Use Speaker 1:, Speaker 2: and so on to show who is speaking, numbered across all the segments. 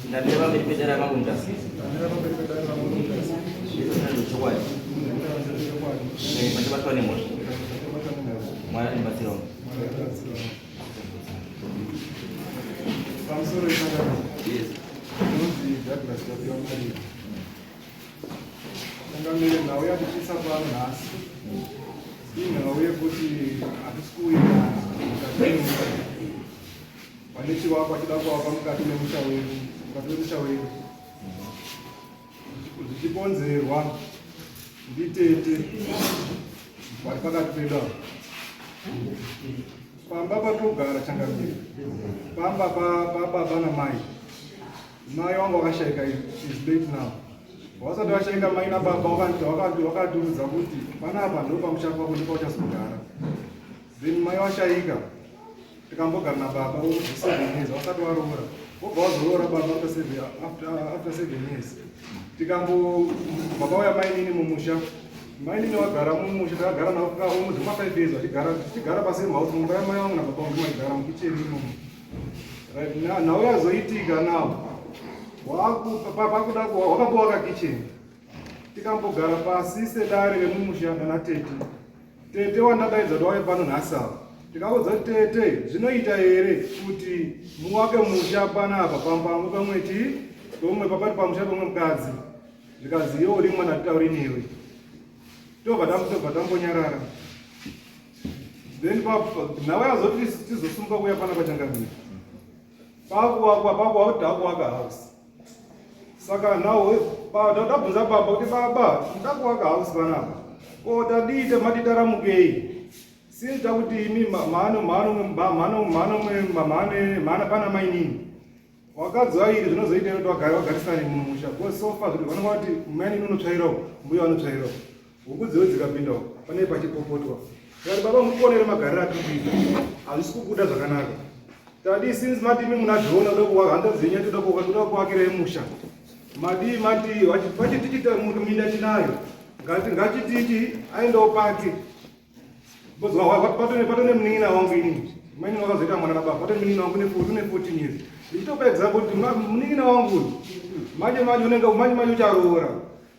Speaker 1: Ndamira pamberi pedare raMambo Mutasa.
Speaker 2: Ndamira pamberi pedare raMambo Mutasa.
Speaker 1: Ndinotaura chokwadi.
Speaker 2: Ndinotaura chokwadi.
Speaker 1: Pandibatwa nemhosva.
Speaker 2: Pandibatwa nemhosva.
Speaker 1: Mwari andibatsirawo.
Speaker 2: Mwari andibatsirawo. Pamusoro ipapo.
Speaker 1: Yes.
Speaker 2: Ndinonzi Douglas Tapiwa Maria. Changamire, nhau yatichisa pano nhasi inhau yekuti hatisi kuwirirana mukati memusha. Pane chivakwa chida kuvakwa mukati memusha wedu, mukati memusha wedu zvichikonzerwa nditete vari pakati pedu ava. Pamba patogara changamire, pamba pababa namai. Mai wangu wakashaika is late now. Wasati washaika mai nababa wakatiudza kuti panapa ndo pamusha pako ndipo uchazogara. Then mai washaika tikambogara nababa almost 7 years wasati waroora. Wobva wazoroora baba after 7 years. Tikambo baba uya mainini mumusha. Mainini wagara mumusha takagara navo almost ma 5 years vachigara tichigara pasame house mumba yamai vangu nababa vangu maigara mukicheni imomo. Right now, nhau yazoitika now pakuda wakapuwa kakicheni tikambogara pasi sedare remumusha nana tete tete wandadaidza kuti wauye pano nhasi ava tikaudza kuti tete zvinoita here kuti muwake musha panapa pamwe pamwe chii pamwe papati pamusha pamwe mukadzi zvikanzi iwe uri mwana titauri newe tobva tambonyarara Then nhau yazoti tizosumuka kuuya pana pachangamire pakuwakwa pakuwa kuti takuwaka house saka nhau tabvunza baba kuti baba ndakuwaka house panapa ko tadii tamati taramukei since takuti imi mhano mhano mhano mhano mhano pana mainini Wakadzi vairi zvinozoita kuti vagare vagarisane mumusha because so far zvino vanonga vati mainini unotsvairawo mbuya vanotsvairawo huku dziwe dzikapindawo pane pachipopotwa tikati baba mukuonere magariro atiri kuita hazvisi kubuda zvakanaka tadii since mati imi muna dhona kuda kuwaka hanzvadzi yenyu yatoda kuda kuvakirai musha madii mati vachi tichita minda tinayo ngati ngachititi aendewo pake Patone munin'ina wangu inini mainini wakazoita mwana nababa patone munin'ina wangu une 14 years ndichitopa example kuti munin'ina wangu manje manje unenge manje manje ucharoora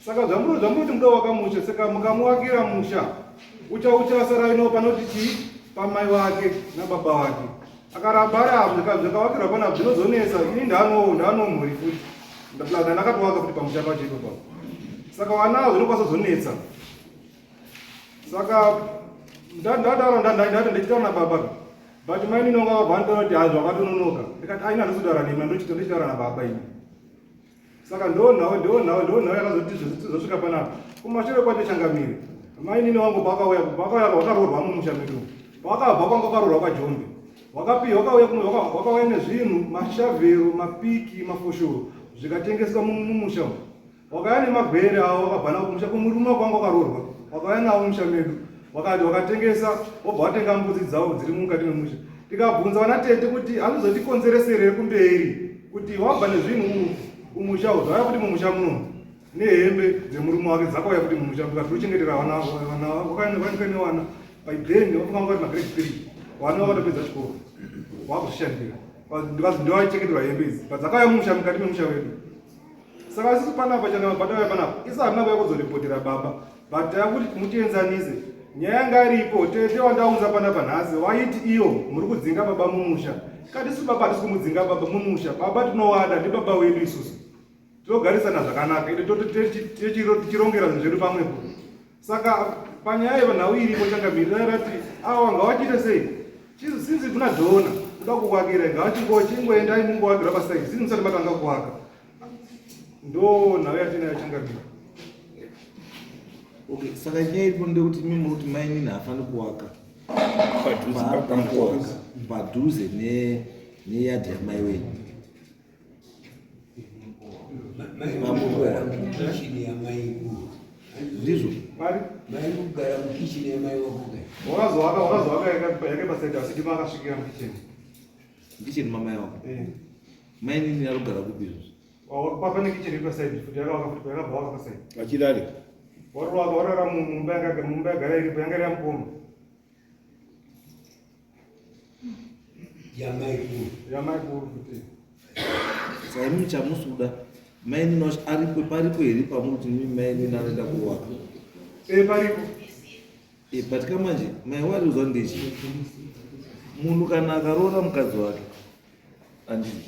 Speaker 2: saka zvamuri zvamuri kuti muda wakamusha saka mukamuwakira musha ucha uchasara ino panoti chii pamai wake nababa wake akaramba ari apo zvakawakirwa panapa zvinozonetsa ini ndanowo ndano mhuri futi ndakatowaka futi pamusha pacho ipapo saka wanawo zvinokwanisa kuzonetsa Saka ndadaro ndati ndichitaura nababa but mai nini wanga vabva vanitaura kuti hazvo vakatononoka ndikati aina handisi kutaura nemi ndochita ndichitaura nababa ini saka ndonhau ndonhau ndonhau yakazoti zvosvika panapa kumashure kwacho changamire mai nini wangu pakauya pakauya wakaroorwa mumusha medu pakabva kwanga wakaroorwa kwajombe wakapiwa wakauya wakauya nezvinhu mashavhero mapiki mafoshoro zvikatengeswa mumusha umu Wakauya nemagwere avo wakabva nawo kumusha kumurume wako wanga wakaroorwa wakauya nawo mumusha medu wakati wakatengesa wobva watenga mbudzi dzavo dziri mukati memusha tikabvunza vana tete kuti anozotikonzereserei kumberi kuti wabva nezvinhu kumusha uku zvauya kuti mumusha muno nehembe dzemurume wake dzakauya kuti mumusha tikati tochengetera vana vana vakaenda nevana by then vanga vari magrade 3 vana vakatopedza chikoro vakuzvishandira ndovachengeterwa hembe idzi padzakauya mumusha mukati memusha wedu Saka isusu panapa chana patauya panapa isu hatina kuya kuzoripotera baba but takuti mutienzanise nyaya yanga iripo tete wandaunza panapa nhasi waiti iyo muri kudzinga baba mumusha tikati isu baba hatisi kumudzinga baba mumusha baba tinowada ndibaba wedu isusu tinogarisana zvakanaka ende tichirongera zvinhu zvedu pamwepo Saka panyaya yevanhau iripo changamire dai rati awa ngawachiite sei sinzi kuna dhona kuda kuvakira ngawachingoendai mungovakira pasaidi sinzi musati matanga kuvaka ndo nhau yatinayo changamire.
Speaker 3: Okay, saka nyaya iripo ndeyekuti imi muri kuti mainini haafaniri kuwaka padhuze neyadhi yamai wenyu. Ndizvo.
Speaker 4: Mai kugara mukichini yamai wako kai.
Speaker 2: Wakazowaka wakazowaka yake pasaidi asi ndima akasvikira mukichini.
Speaker 3: Mukichini mamai wako. Eh. Mai nini arikugara kupi izvozvo?
Speaker 2: Pane kichini iri pasaidi futi yakawaka futi yakabva waka pasaidi.
Speaker 3: Vachirare.
Speaker 2: Warwaka warara mumba yanga mumba yagara iripo yanga iri yamukoma.
Speaker 4: Yamaikuru.
Speaker 2: Yamaikuru futi.
Speaker 3: Saka imimi chamusi kuda mainini wacho aripo paripo here pamuri kuti imimi mainini anoenda kuwaka?
Speaker 2: Eh, paripo.
Speaker 3: Eh, but kamanje mai wari uzwa ndechi munhu kana akaroora mukadzi wake andii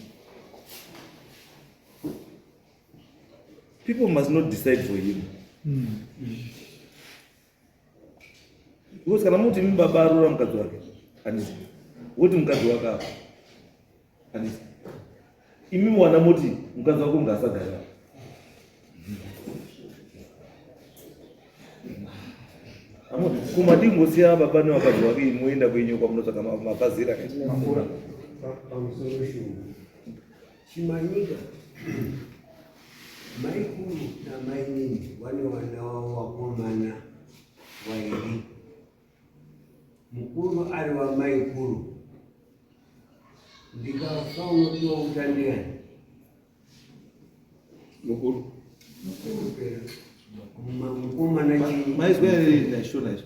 Speaker 3: people must not decide for him. Because kana muti imi baba aroora mukadzi wake handiti woti mukadzi wake apa handiti imi mwana moti mukadzi wako ngaasagara kumadii kungosiya baba nevakadzi wake moenda kwenyu kwamunotsvaka mapazira
Speaker 4: Makura. Pamusoro shungu. Chimanyika. Maikuru namainini vane vana vavo vakomana vairi. Mukuru ari wamaikuru. Ndikafa unopiwa uta ndiani?
Speaker 3: Mukuru.
Speaker 4: Mukuru pera. Mukomana chii?
Speaker 3: Maizwa here naishona izvo?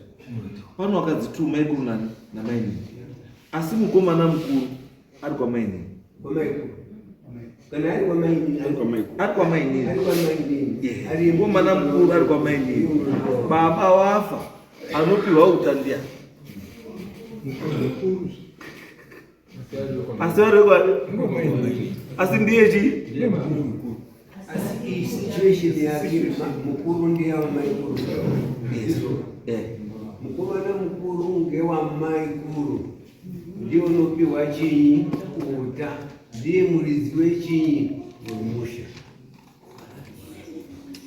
Speaker 3: Pano vakadzi two maikuru nani namainini. Asi mukomana mukuru ari kwamainini.
Speaker 4: Kwamaikuru. Kana ari kwamainini.
Speaker 3: Ari kwamainini.
Speaker 4: Ari kwamainini. Ari
Speaker 3: Mukomana mukuru ari kwamainini. Baba wafa anopiwa uta ndiani? Asi vari kwani? Asi ndiye chii?
Speaker 4: Asi iyi situation yake mukuru ndiye wamaikuru. Ndizvo. Mukomana mukuru ngewamaikuru. Ndiye unopiwa chinyi uta. Ndiye muridzi wechinyi wemusha.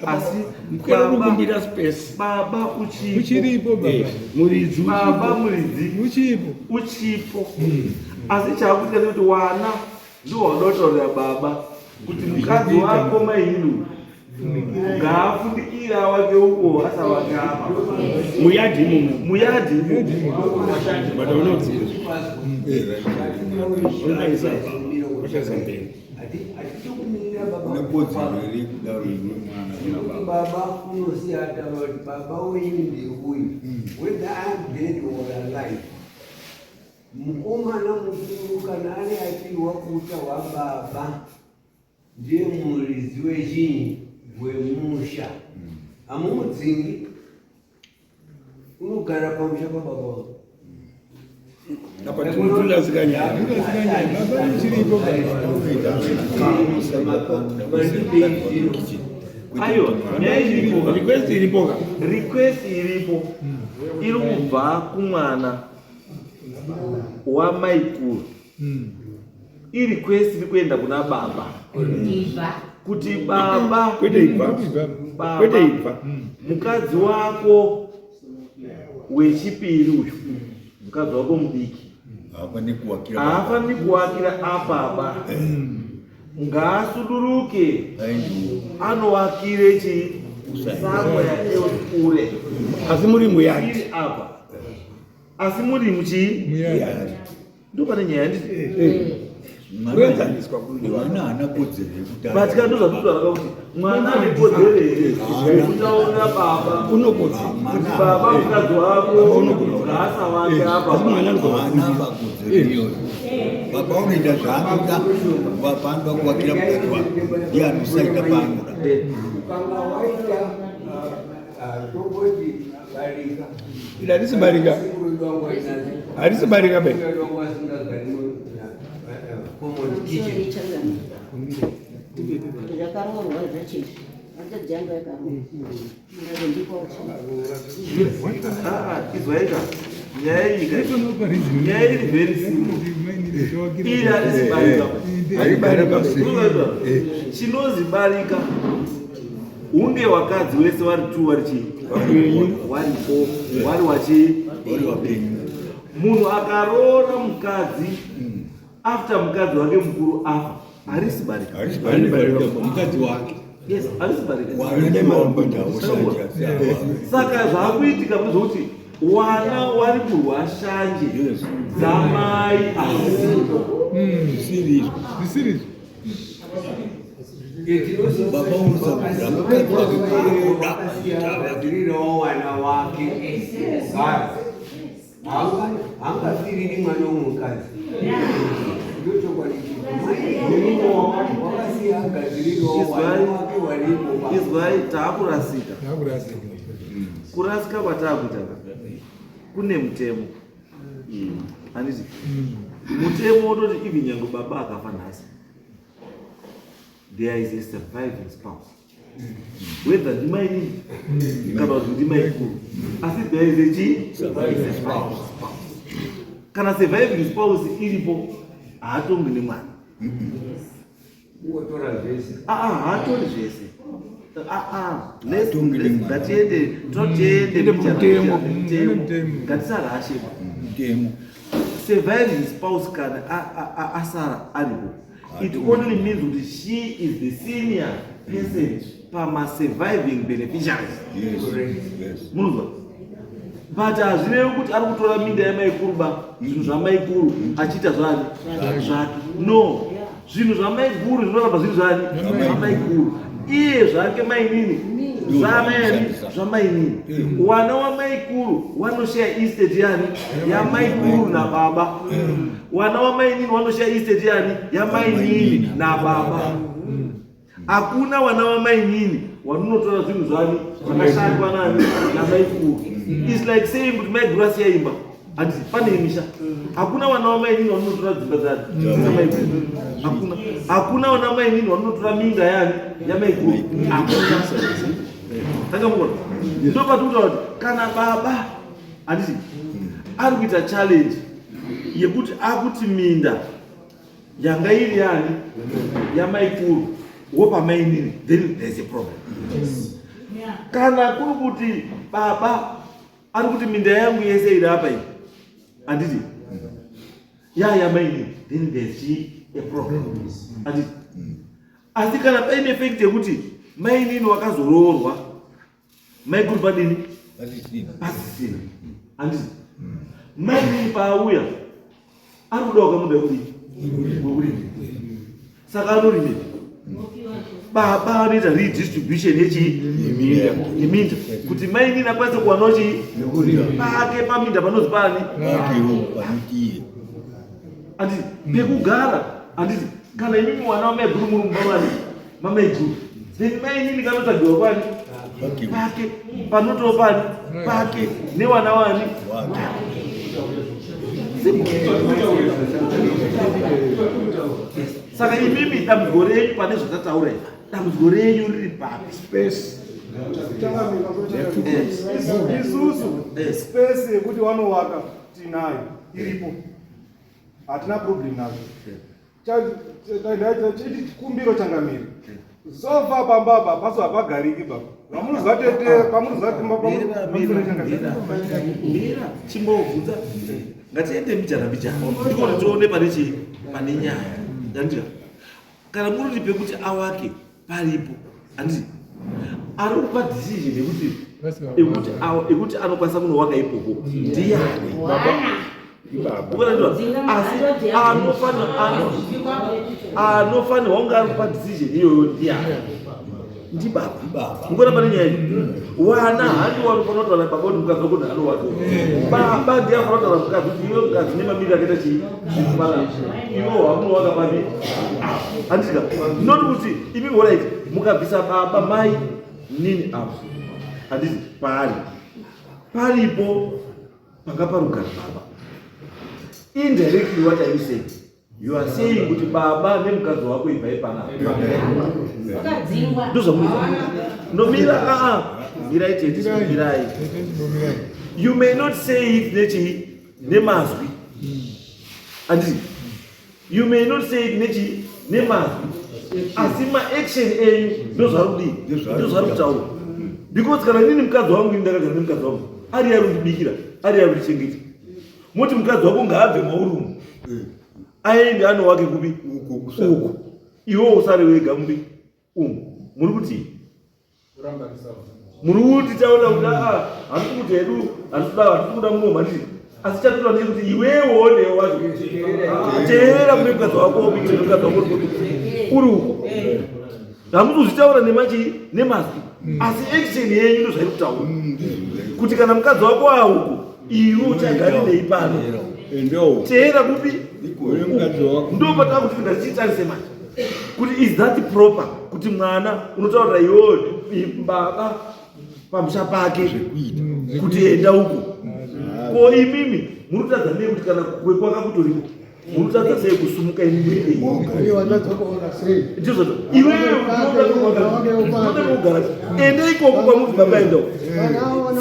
Speaker 3: Asi
Speaker 5: Mkwera
Speaker 3: baba
Speaker 5: unokumbira space.
Speaker 3: baba uchipo.
Speaker 2: Uchiripo baba.
Speaker 5: Muridzi
Speaker 3: Baba muridzi
Speaker 2: Uchipo.
Speaker 3: uchipo. Asi chaakuita ndekuti wana ndiwo wanotaurira baba kuti mukadzi wako mainini ngaafundikira wake uko asawake apa
Speaker 5: muyadhi imomo.
Speaker 3: muyadhi
Speaker 5: But unodzidzwa.
Speaker 4: Hatitokumirira baba
Speaker 6: Une kodzero here kudaro iwe mwana kuna
Speaker 4: Nekuti
Speaker 6: baba?
Speaker 4: baba unosiya ataura kuti baba wenyu ndeuyu whether I'm dead or alive. Mukomana mukuru kana ari apiwa uta hwababa ndiye muridzi wechinyi wemusha. Hamumudzingi, unogara pamusha pababa wako.
Speaker 5: Apa tinotundasika nyaya.
Speaker 2: Baba uchiripo baba.
Speaker 3: Aiwa, nyaya iripo.
Speaker 5: Request iripo ka.
Speaker 3: Request iripo iri kubva kumwana wamaikuru. Irequest iri kuenda kuna baba kuti baba
Speaker 5: Kwete ibva.
Speaker 3: baba
Speaker 5: Kwete ibva.
Speaker 3: mukadzi wako wechipiri uyu mukadzi wako mudiki
Speaker 6: Haafaniri kuwakira
Speaker 3: haafaniri kuwakira apapa, ngaasuduruke
Speaker 6: aende
Speaker 3: anowakire chi somewhere else kure.
Speaker 5: Asi muri muyadhi.
Speaker 3: Iri apa asi muri muchii
Speaker 2: Muyadhi.
Speaker 3: ndo pane nyaya handiti?
Speaker 5: Kuenzaniswa kunodiwa.
Speaker 6: Mwana haana kodzero yekuti
Speaker 3: But kana ndo zvatotaura kuti mwana ane kodzero here kutaurira baba
Speaker 5: Unokodzero.
Speaker 3: kuti baba mukadzi wako ngaasawake apa?
Speaker 5: Asi mwana anogona
Speaker 6: haana pakodzero iyoyo. Baba unoita zvaanoda paanoda kuwakira mukadzi wake, ndiye anosaita paanoda.
Speaker 4: Ukanga waita tomboti barika.
Speaker 5: Iri harisi barika. Harisi barika be.
Speaker 4: Common kitchen.
Speaker 7: Ndakaroorwa zvachizvi hanzvadzi yangu yakaroorwa ndati ndikocho.
Speaker 3: Ah, izwaika nyaya iyi ka nyaya iri very simple. Iri harisi barika.
Speaker 5: Hari barika.
Speaker 3: Unoziva? Chinozi barika hunge wakadzi wese vari two vari chii waripo wari wachi
Speaker 6: Vari wapenyu.
Speaker 3: Munhu akaroora mukadzi after mukadzi wake mukuru afa harisi barika.
Speaker 6: Harisi barika, mukadzi wake.
Speaker 3: Yes, harisi barika.
Speaker 6: Wana ndiwaombodawo shanje.
Speaker 3: Saka zvaakuitika ndezvokuti wana wari kurwa shanje dzamai asipo.
Speaker 6: Zvisiri izvo.
Speaker 2: Zvisiri izvo.
Speaker 6: Baba unosabvira mukadzi wake kwaanoda.
Speaker 4: Agadzirirawo wana wake. Hangafiriri mwana womukadzi. Ndochokwadi. Wakasiya Uye agadzirirawo
Speaker 3: Izwai.
Speaker 4: vana wake waripo.
Speaker 3: Izwai, taakurasika.
Speaker 5: Yakurasika.
Speaker 3: Kurasika kwataakuita ka, kune mutemo, handiti? Mutemo wototi even nyange baba akafa nhasi, there is a surviving spouse, whether ndimainini kana kuti ndimaikuru, asi there is a chi surviving spouse. Kana surviving spouse iripo, haatongi nemwana.
Speaker 4: Ungotora zvese.
Speaker 3: Aa, haatori zvese. Aa.
Speaker 6: Haatongi nemwana.
Speaker 3: Ngatiende, totiende.
Speaker 5: Tiende pamutemo.
Speaker 3: Mutemo.
Speaker 5: Mutemo.
Speaker 3: Ngatisarashe.
Speaker 6: Mutemo.
Speaker 3: Surviving spouse kana asara aripo, it only means kuti she is the senior person pama-surviving beneficiaries. Munozwa? But hazvirevi kuti ari kutora minda yamaikuru ba, zvinhu zvamaikuru achiita zvani zvake. No, zvinhu zvamaikuru zvinoramba zviri zvani? Zvamaikuru. Iye zvake mainini, zvamayani, zvamainini. Wana wamaikuru wanoshaya estate yani? Yamaikuru nababa. Wana wamainini wanoshaya estate yani? Yamainini nababa. Hakuna wana wamainini wanunotora zvinhu zvani zvakashandwa nani? Namaikuru. Its like saying kuti maiguru asiya imba, handiti? Pane misha, hakuna wana wamainini wanunotora dzimba dzani? Dzamaiguru. Hakuna, hakuna wana mainini wanunotora minda yani? Yamaiguru. Hakuna. Tanga muona, ndo patikuta kuti kana baba, handiti, ari kuita challenge yekuti akuti minda yanga iri yani? Yamaikuru, wopa mainini, then there's a problem. Kana kuri kuti baba ari kuti minda yangu yese iri apa iyi, handiti, yaya mainini, then there's chi a problem, handiti? Asi kana paine fact yekuti mainini wakazoroorwa, maikuru padini?
Speaker 6: Pasisina.
Speaker 3: Pasisina, handiti? Mainini paauya ari kuda wakamunda wekudii? Wekurima. Saka anorime, baba anoita redistribution yechi yeminda kuti mainini akwanise kuwanawo chii? Pake paminda panozi pani?
Speaker 6: Pakewo panotiye.
Speaker 3: Handiti pekugara, handiti? Kana imimi mwana wamaiguru muri mumba mani? Mamaiguru. Then mainini kanotsvagiwa kwani?
Speaker 6: Pakewo.
Speaker 3: Pake panotoo pani pake newana wani?
Speaker 6: Wake.
Speaker 3: Simple. Saka imimi dambudziko renyu pane zvatataura izvi, dambudziko renyu riri papi?
Speaker 5: Space.
Speaker 2: Isusu space yekuti wanovaka tinayo, iripo, hatina problem nazvo. Chiti chikumbiro, changamire, so far pamba apa paso hapagariki baba. Vamunozwa tete, pamunozwa.
Speaker 3: Mira, chimbobvunza. Ngatiende mbijana mbijana, ndiko kuti tione pane chii, pane nyaya yandira. Kana muri pekuti awake paripo, handiti ari kupa decision yekuti yekuti anokwanisa kunowaka ikoko ndiyani? Ukanandiwa? Asi anofanirwa kunge ari kupa decision iyoyo ndiyani? Ndibaba. Mukuona pane nyaya iyi? Wana handi wanofanira kutaura baba kuti mukadzi wako anowaka. Baba ndiye anofanira kutaura mukadzi kuti iwe mukadzi, nemamiriro akaita chii zvipanapa, iwe wakunowaka papi, handika? Not kuti imi, alright, mukabvisa baba mai nini apo, handiti paari paripo panga parugara baba. Indirectly, what are you saying? You are saying kuti baba nemukadzi wako ibvai panapa.
Speaker 7: Wakadzingwa.
Speaker 3: Ndozvamunoita. Nomira, aa, mirai tete, mirai. You may not say it nechi nemazwi, handiti? You may not say it nechi nemazwi, asi maaction enyu ndozvari kudii? Ndozvari kutaura. Because kana inini mukadzi wangu, ini ndakagara nemukadzi wangu, ari ari kundibikira, ari ari kundichengeta, moti mukadzi wako ngaabve mauri umu aende anowake kupi? Uku. Iwe usare wega mupi umu. Muri kuti, muri kuti taona kuti aa, handisi kuti hedu handisi kuda muno, handiti? Asi chatoita ndechekuti iwewo newe wacho teera kune mukadzi wako, ubikire mukadzi wako uri uko. Hamusi kuzvitaura nemachi nemazwi, asi action yenyu ndozvairi kutaura kuti kana mukadzi wako auko, iwe uchagarirei pano?
Speaker 6: Endewo.
Speaker 3: Teera kupi?
Speaker 6: Kune mukadzi wako.
Speaker 3: Ndo patava kuti ngatichitarise manje. Kuti is that proper kuti mwana unotaurira iwewe baba pamusha pake kuti enda uko? Ko imimi muri kutadza nei kuti kana kwekwaka kutoriko muri kutadza sei kusumuka imimi? Ndizvo iwewe unoda kugara, enda ikoko kwamuri baba, enda uko,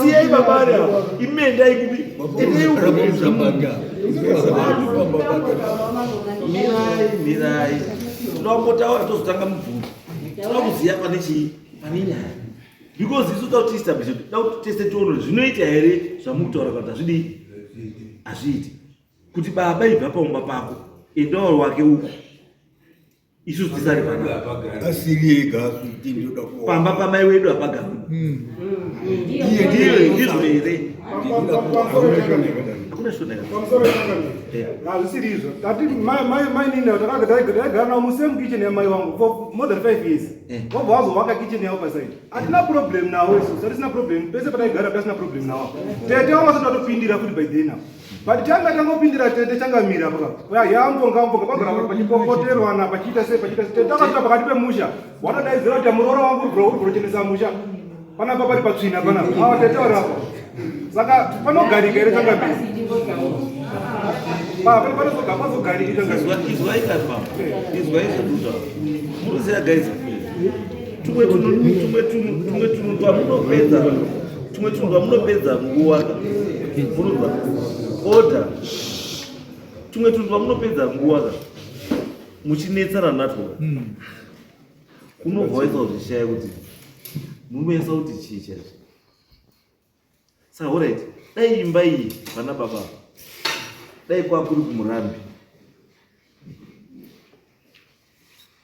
Speaker 3: siyai baba ari apa, imi endai kupi? Endai uko. Mirai, mirai, tinoda kumbotaura, tozotanga mubvunzo. Tinoda kuziva pane chii, pane nyaya, because isu toda kuti tiestablish, toda kuti tese tione zvinoita here zvamukutaura kana kuti hazvidii, hazviiti kuti baba ibva paumba pako, endawo wake uko, isusu tisari panapa.
Speaker 6: Asiri ega kuti ndinoda kuwa
Speaker 3: Pamba pamai wedu hapagarwi. Ndiyo, ndizvo here? Hakuna shona.
Speaker 2: Pamusoro changamire, hazvisiri izvo. Tati mainini taigara navo musame kitchen yamai vangu for more than 5 years. Vabva vazovaka kitchen yavo paside. Hatina problem navo isusu, hatisina problem. Pese pataigara tasina problem navo. Tete vanga vasati vatopindira futi by then now, but changa tangopindira tete changamira paka yambonga mbonga pagara pachipopoterwana, pachiita sei, pachiita sei. Tete akasvika pakati pemusha, watodaidzira kuti muroora wangu uri kurochenesa musha panapa, pari patsvina panapa. Ava tete vari apa, saka panogarika here changamira? Panozogariki changamira?
Speaker 3: Izwai kani mama, izwai zvandikutaura. Munoziva guys, tumwe tunhu twamunopedza, tumwe tunhu twamunopedza nguva, munobva order, tumwe tunhu twamunopedza nguva ka muchinetsana natwo, unobva waisa kuzvishaya kuti munoisa kuti chii chaizvo. Saka alright, dai imba iyi pana baba, dai kwakuri kumurambi,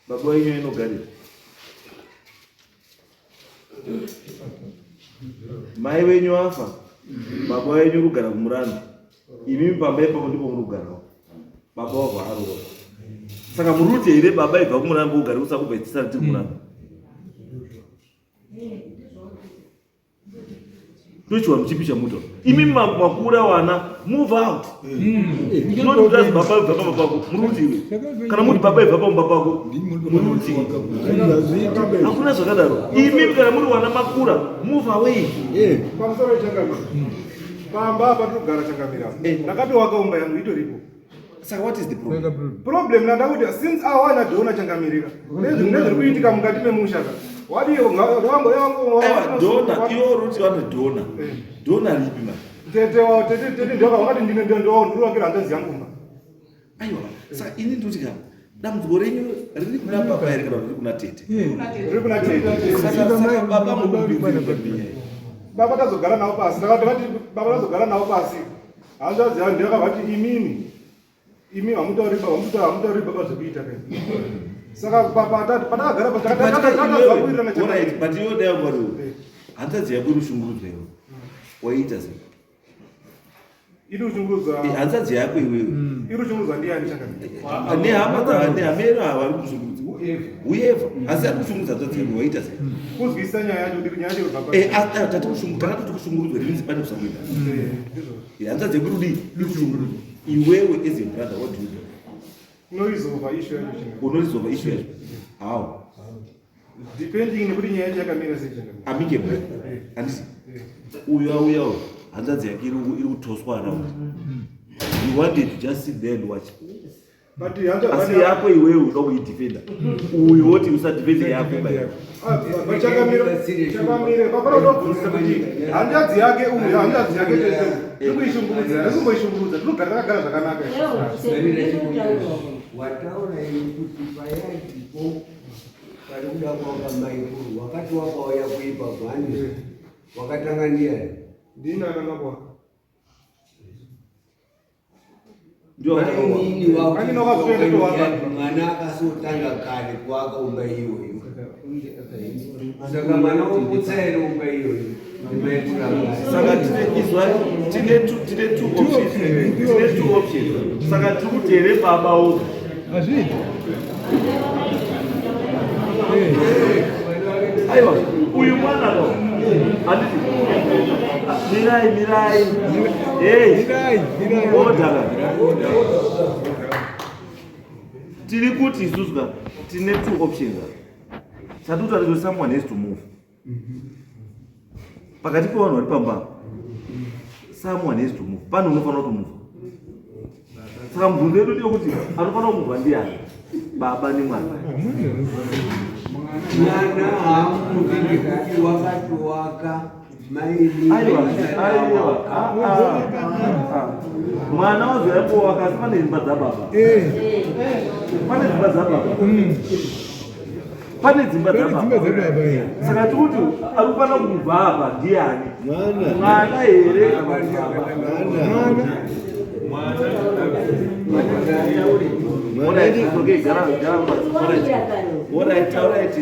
Speaker 3: baba wenyu inogarira, mai wenyu afa, baba wenyu kugara kumurambi, imimi pamba ipapo ndipo muri kugarawo, baba wabva aroora. Saka muri kuti here baba ibva kumurambi ugare kusakubva tisati tiri kumurambi? Ndochiwanhu chipi chamuta imi makura wana? Move out, not kuti azi baba ibva pamba pako. Muri kuti iwe kana muri baba ibva pamba pako, muri kuti hakuna zvakadaro. Imi kana muri wana makura, move away.
Speaker 2: Pamusoro changamira, pamba apa tinogara changamira, ndakatoaka umba yangu itoripo.
Speaker 3: Saka what is the problem?
Speaker 2: Problem nandakuti since awana donor changamirira, nezviri kuitika mukati memusha ka wadi.
Speaker 3: Aiwa, donor iwo uri kuti vane donor, donor ripi ma?
Speaker 2: Tete wao, tete, tete ndoka wakati ndine ndowakira hanzvadzi yangu mba.
Speaker 3: Aiwa, saka ini ndikuti ka dambudziko renyu riri kuna baba here kana riri kuna tete?
Speaker 2: Riri kuna tete.
Speaker 3: Saka baba mukupinzira?
Speaker 2: Baba tazogara navo pasi, ndakati baba tazogara navo pasi, hanzvadzi yangu ndakavati imimi, imi hamutauri baba, hamutauri baba zvekuita kai. Saka patakagara
Speaker 3: patakazwakuwirirana. Alright, but iwe dai wari hanzvadzi yako iri kushungurudzwa, iwe waiita sei?
Speaker 2: Iri kushungurudzwa?
Speaker 3: Hanzvadzi yako iwewe.
Speaker 2: Iri kushungurudzwa ndiani chakati?
Speaker 3: Nehama, nehameno vari kushungurudza, whoever, asi ari kushungurudza hanzvadzi yako, waiita sei?
Speaker 2: Kuzwisa nyaya yacho, kuti nyaya yacho ibva.
Speaker 3: Tati kana toti kushungurudzwa rinzi pane kusakuita.
Speaker 2: Ndizvo.
Speaker 3: Hanzvadzi yako iri kudii? Iri kushungurudzwa. Iwewe as a brother, what do you do?
Speaker 2: Unoresolva issue yacho chino.
Speaker 3: Unoresolva issue yacho how?
Speaker 2: Depending nekuti nyaya yacho yakamira sei changamira.
Speaker 3: Amicable, handiti? Uyu auya uyu, hanzvadzi yake iri kutoswa around, you wanted to just sit there and watch?
Speaker 2: But
Speaker 3: Asi yako iwewe unoda kuidefenda, uyu woti usadefende yako bai.
Speaker 2: Changamire, changamire, papara unobvunzisa kuti hanzvadzi yake uyu, hanzvadzi yake tete tiri kuishungurudza, asikumboishungurudza, tinogara takagara zvakanaka.
Speaker 4: Wataura ini kuti payaipo pari kuda kuwaka maikuru, wakati wakauya kuipa bhani, wakatanga ndiani?
Speaker 2: Ndini ndakatanga kuwaka.
Speaker 3: Ndio wakatanga kuwaka.
Speaker 4: Mainini.
Speaker 2: Mainini wakazoenda kuwaka.
Speaker 4: Mwana akasotanga kare kuwaka umba iyoyo, saka mwana woputsa here umba iyoyo?
Speaker 3: Saka tine, izwa, tine two options, tine two options. Saka tiri kuti here baba oga?
Speaker 5: Hazviiti.
Speaker 3: Aiwa, uyu mwana no, handiti? Mirai, mirai. Hey.
Speaker 5: Mirai, mirai.
Speaker 3: Order. Tiri kuti isusu ka tine two options apa. Chatikuti kuti someone has to move. Pakati pevanhu vari pamba apa, someone has to move. Pane unofanira kutomove. Saka mubvunzo yedu ndeyekuti anofanira kumuvha ndiani? Baba nemwana.
Speaker 4: Mwana haamuvi nekuti wakatowaka
Speaker 3: Aiwa, aiwa. Ah, ah, ah. Mwana wazoyapowaka asi pane dzimba dzababa. Pane dzimba dzababa. Pane dzimba dzababa. Saka tikuti ari kufanira kubva apa ndiani?
Speaker 6: Mwana.
Speaker 3: Mwana here kana kuti baba? Alright, it's okay. Gara, gara pasi. Alright. Alright, alright.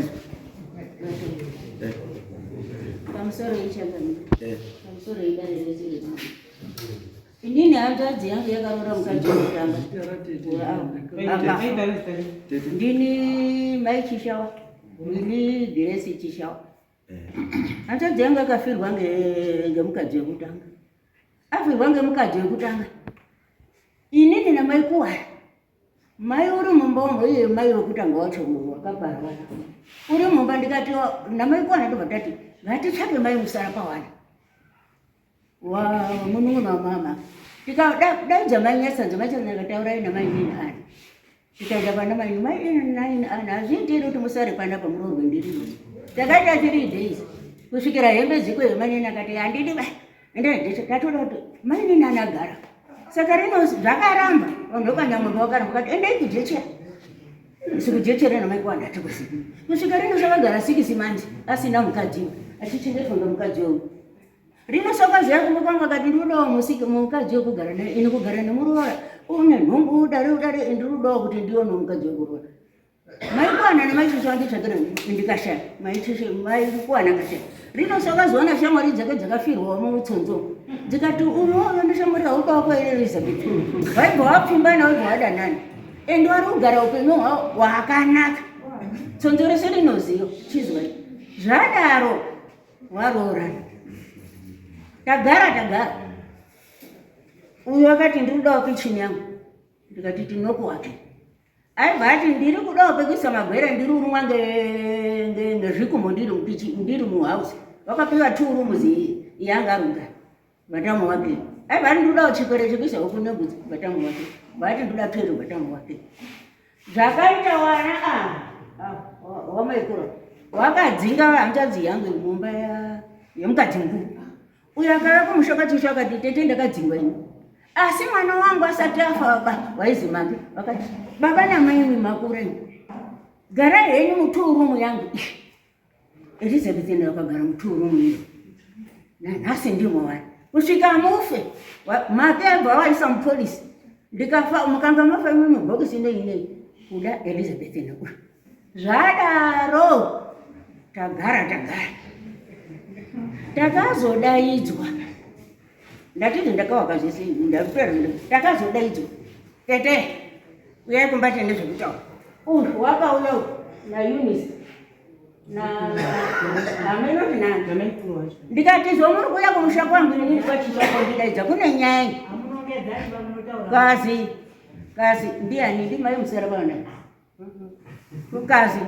Speaker 7: Pamusoro ichangamire. Pamusoro idare rese redu. Inini hanzvadzi yangu yakaroora mukadzi wekutanga. Akafa. Ndini mai Chishawa. Ndini Grace Chishawa. Hanzvadzi yangu yakafirwa ngemukadzi wekutanga. Afirwa ngemukadzi wekutanga. Inini namai Kuwara. Mai uri mumba umo iye mai wekutanga wacho wakaparwa. Uri mumba ndikati namai Kuwara ndobva tati ngatitsvake mai musara pawana. Wa munun'una wamama. Tikadaidza mai Nyasanzo mai Nyasanzo akataurai namai nini ana. Tikaenda pana mai mai nini ana hazviiti here kuti musare panapa muroorwe ndiriro. Takaita 3 days kusvikira hembe dziko yemanini akati handidi ba. Ndatoda kuti mai nini anagara. Saka rino zvakaramba vanhu vekwaNyamombe vakaramba vakati endai kujecha. Sikujecha rino mai kuwanda tikusi. Kusvika rino zvakagara 6 months asina mukadzi achichengetwa ngemukadzi uyu. Rino soka zviya kumba kwangu akati ndinodawo musiki mukadzi wekugara naye ini kugara nemuroora une nhumbu udare udare ndinodawo kuti ndione mukadzi wekuroora. Maikuwana nemaishisha wanditsvakira ndikashaya maishisha maikuwana akashaya. Rino soka zoona shamwari dzake dzakafirwa mutsonzo dzikati uyu uyu ndishamwari haudawo kwa Elizabeth. Vaibva wapfimbana vaibva wadanana. Ende wari kugara upenyu hwakanaka. Tsonzo rese rinoziva chizwai. Zvadaro waroorana tagara tagara uyu akati ndiri kudawo kitchen yangu ndikati tinokuwake aibva ati ndiri kudawo pekuisa magwere ndiri urumwa ngezvikumo ndiri muhouse vakapiwa two rooms yanga arunga vatamu wake aibva ati ndiri kudawo chikwere chekuisa huku nebvudzi vatamu wake vati ndikuda twero vatamu wake Zvakaita wana wamaikuru wakadzinga hanzvadzi yangu mumba yemukadzi mukuru uyo akauya kumusha kwachisha akati tete ndakadzingwa ini asi mwana wangu asati afa baba waizi mami vakati baba namai makura garai henyu mutuurumu yangu Elizabeth enda wakagara muturumu iyo nanhasi ndimo wani kusvika mufe make abva waisa mupolisi ndikafa mukanga mafa imwe mubhokisi nei nei kuda Elizabeth enda uyu zvadaro tagara tagara takazodaidzwa ndatiti ndakawaka zvese ndapera takazodaidzwa tete uyai kumba tiende zvekutaura uyu wakauya uyu naUnice ndikati zvomuri kuuya kumusha kwangu inini kwachichakondidaidza kune nyaya kazi kazi ndiani ndimai musara vana kukazi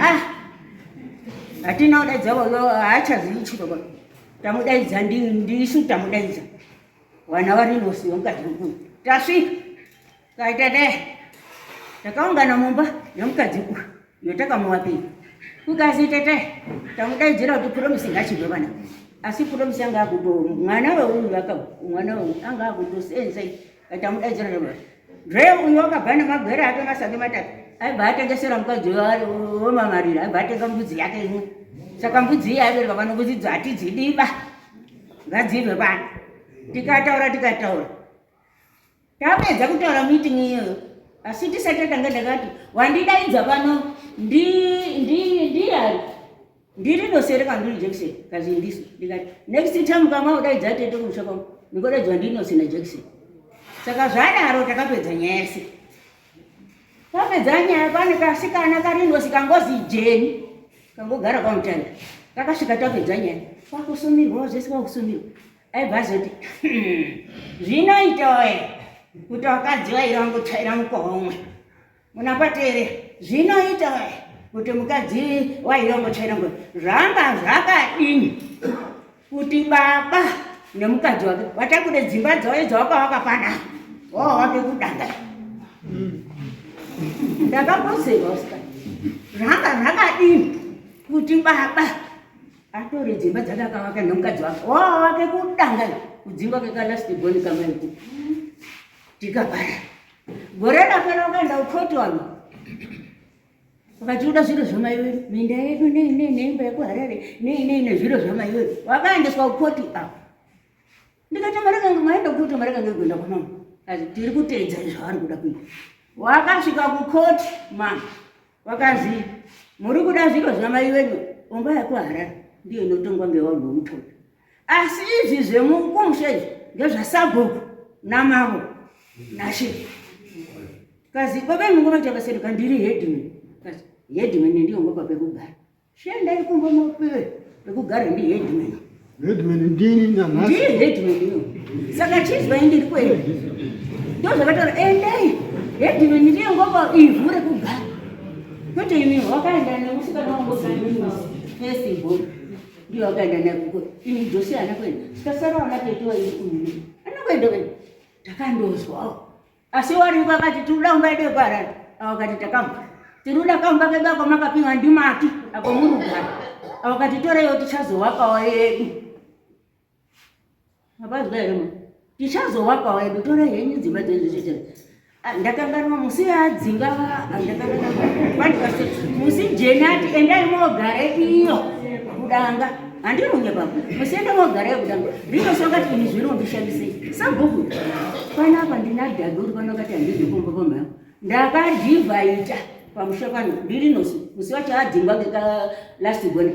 Speaker 7: ah hatina kudaidza voyo haachazivi chiro ba tamudaidza ndisu tamudaidza vana vari mukadzi mukuru tasvika Kaita dai takaungana mumba nemukadzi uyu yotakamuwapira kukazi tete tamudaidzira kuti promise ngachibve vana asi promise anga akuto mwana weuyu aka mwana weuyu anga akutosenza katamudaidzira neba dre uyu wakabva nemagwere ake masake matatu aibva atengesera mukadzi wemamarira aibva atenga mbudzi yake imwe saka mbudzi iyi aibereka pano mbudzi dzo hatidzidiba ngadzibve pano tikataura tikataura Tapedza kutaura meeting iyoyo asi tisati tatanga ndakati wandidaidza pano ndi ndi ndiyani ndiri nosere kana ndiri Jackson kazi ndisu ndikati next time kama udaidza tete kumusha kwangu ndingodaidzwa ndinosi naJackson saka zvadaro takapedza nyaya yese tapedza nyaya pane kasikana karinosi kangozi Jeni kangogara kwamutanda kakasvika tapedza nyaya kwakusumirwawo zvese kwakusumirwa Aibva azoti zvinoita oye kuti wakadzi vaira wangotsvaira mukohomwe. Munapatere zvinoita kuti mukadzi wailongo chailongo zvanga zvakadini kuti baba nemukadzi wake vatakure dzimba dzavo dzavakavaka pana wao wake kudanga. Ndakambozerwa usikana zvanga zvakadini kuti baba atore dzimba dzake akavaka nemukadzi wake wao wake kudanga kudzingwa kekalast born kamaiku tikabara gore rapera wakaenda kukoti wangu vakachiuda zviro zvamai wedu minda yedu nei nei neimba yekuharare nei nei nezviro zvamai wedu wakaendeswa kukoti apo ndikati marekange maenda kukoti marekange kuenda kwamama azi tiri kuteedza zvavari kuda kuita wakasvika kukoti mama wakazi muri kuda zviro zvamai wedu omba yekuharare ndiyo inotongwa ngevanhu vemutaundi asi izvi zvemukumusha izvi ngezvasabhuku namavo nashe kazi baba imwe ngoma chakaseri kandiri headman kazi headman ndiyo ngopa pekugara shendai kumba mapewe pekugara ndi headman
Speaker 5: headman ndini nanhasi
Speaker 7: ndiri headman iyo saka chizwa indiri kwenu ndozvakataura endai headman ndiyo ngopa ivhu rekugara kwete imi wakaenda nemusikana wangu first born ndiyo wakaenda naye kuko ini Jose haana kuenda tikasara vana tete uyu anokuenda kuenda takandozwawo asi wariko akati tinoda kumba yedu yekuharare avo kati takabva tinoda kaumba kedu ako makapiwa ndimati ako muri kugara avo kati toreiwo tichazowakawo yedu mapazwa here mu tichazowakawo yedu torai henyu dzimba dzedu zvichete ah, ndakanganwa musi adzinga ah, ndakanganwa musi jenati endai mogare iyo kudanga handirunye baba musiende mogara yekudanga rinosonga ti ini zvino ndishandisei sabhuku panapa ndina dhagi uri pano kati handizvi kumba pamhaya ndakadhivhaita pamusha pano ndirinosi musi wacho adzingwa ngeka last gone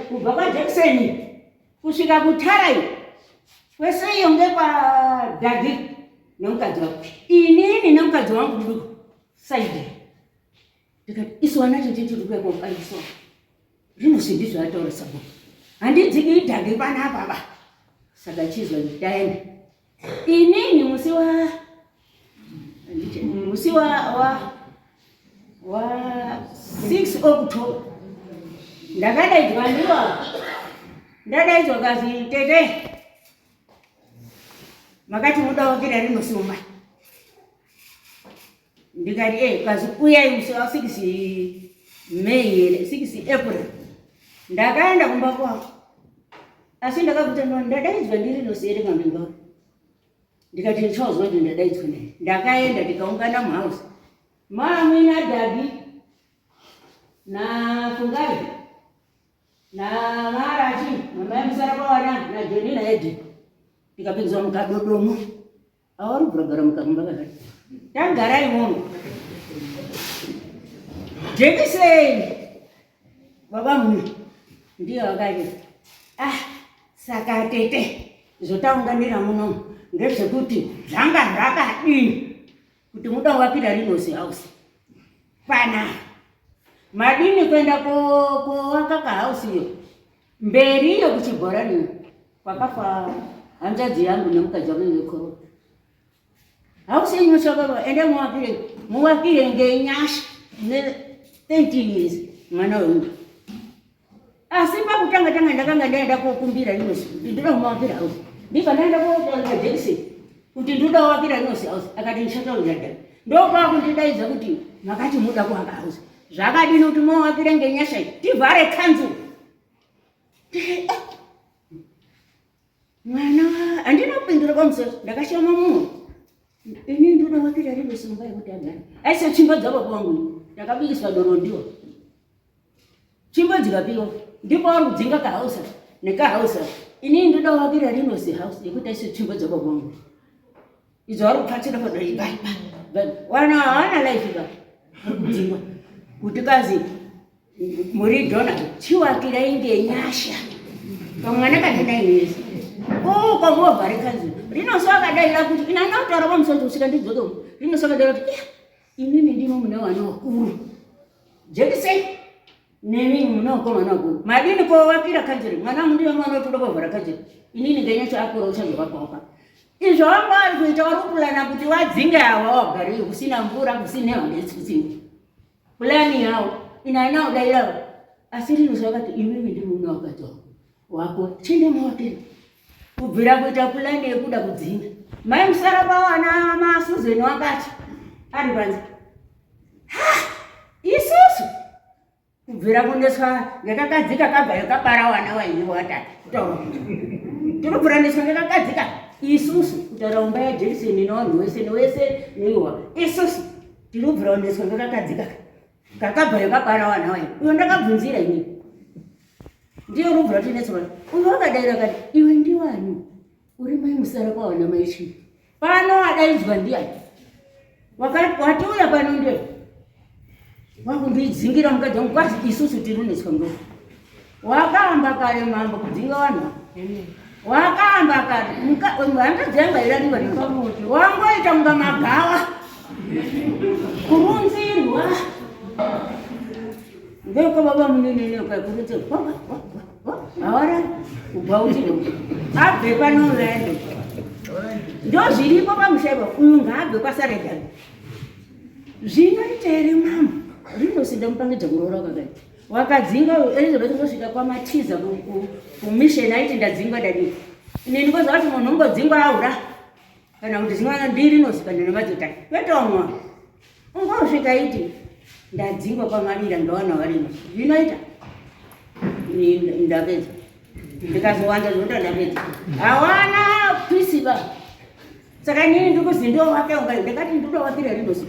Speaker 7: kubva kwajackson kusvika kutarai kwese iyo ngekwadhagi nemukadzi wako inini nemukadzi wangu muduku saidi ndikati isu vana tete tiri kuya kokaiswa zvinosi ndizvo ataura sabhuku handidziki idhage panapa ba saka chizwa ndaenda inini musi wa musi wa wa wa 6 October ndakadaidzwa ndiwa ndadaidzwa kazi tete makati mudawakira rinosuma ndikati e kazi uyai musi wa 6 May here 6 April ndakaenda kumba kwavo asi ndakakuta ndadaidzwa ndiri nosere pamberi ndikati ndichazwa kuti ndadaidzwa nei ndakaenda tikaungana muhouse mami nadhabi nafungai namarachi namai musara kwawana najoni naedi tikapinzwa mukadodomo Awari kuragara mukarumba kakati. Tagara imomo. Jekiseni. Baba mune. Ndiyo akati. Ah, saka tete zvotaunganira muno ngezvekuti zvanga zvakadini kuti muda wakira rinozi house. Pana. Madini kuenda kowaka ka house iyo. Mberi iyo kuchibhorani kwakafa hanzvadzi yangu nemukadzi wake wekorona. Hausi yenyu shoko ende muwakire muwakire ngenyasha ne 13 years mwana wemunhu. Asi pakutanga tanga ndakanga ndaenda kokumbira inosi kuti ndoda kumuwakira house. Ndibva ndaenda kotaura Jackson kuti ndoda kuwakira inosi house akati ndichataura dada. Ndokwakundidaidza kuti makati muda kuwaka house. Zvakadini kuti mowakire ngenyasha iyi tivhare kanzuru. Mwana handina kupindura pamusoro ndakashama mumwe. Ini ndoda wakira rino simba yekuti agare. Aisa tsvimbo dzababa vangu ndakabikiswa doro ndiwo. Tsvimbo dzikapiwa ndipo vari kudzinga kahausa nekahausa. Ini ndoda wakira rino house yekuti aise tsvimbo dzababa vangu. Idzo vari kupatsira padoi bai bai. Wana hawana life ba. Kudzingwa. Kuti kazi muri dona chiwakira inge nyasha. Kamwana kane 9 years. Oh, kwamovha rekanzi. Rinoso akadaira kuti ina ndakutaura pamusoro kusvika ndidzoke. Rinoso akadaira kuti imimi ndimo mune vana vakuru. Jekiseni nemi mune vakomana vakuru. Madini kovakira kanzuri. Mwana wangu ndiye mwana watoda kovhara kanzuri. Inini ngenyacho akura uchazovakaoka. Izvo vanga vari kuita vari kupulana kuti vadzinge ava vagari kusina mvura kusina magetsi kusina. Pulani yawo ina haina kudaira asi rino vakati imimi ndimi mune wakati wako wako chine mawatenda kubvira kuita pulani yekuda kudzinga mai musara pawana masuzeni wakati ari panze isusu kubvira kuneswa ngekakadzika kabva yakabara wana waini watatu kutaura tinobvira neswa ngekakadzika isusu kutaura umba yajackson nevanhu wese newese neiwa isusu tinobvira kuneswa ngekakadzika kakabva yakabara wana waini uyo ndakabvunzira ini ndiyo unobvira tinetswa uyo wakadaira akati iwe ndiwani uri mai musara kwawana maichii pano adaidzwa ndiyani watiuya pano ndiye wakundidzingira mukadzi wangu kwazi isusu tiruneswa ngo wakaamba kare mambo kudzinga vanhu wakaamba kare hanzvadzi yangu airariwa wangoita kunga magawa kurunzirwa ndoko baba munini kurunzirwa hawarari kubva uchiri abve pano uende ndozviripo pamusha ipapo uyu ngaabve kwasaregani zvinoita here mama rinosinda mupangidza kuroora kwakaita wakadzinga uyu elizabeth ngosvika kwamatiza kumisheni aiti ndadzingwa dadii ini ndikoziva kuti munhu ungodzingwa aura kana kuti zimwana mbiri inozikanwa nemadzota kwete umwe ungosvika iti ndadzingwa kwamarira ndawana varimo zvinoita ndapedza ndikazowanda zvinoita ndapedza hawana pisi ba saka inini ndikuzi ndowake unga ndakati ndodowakira rinozi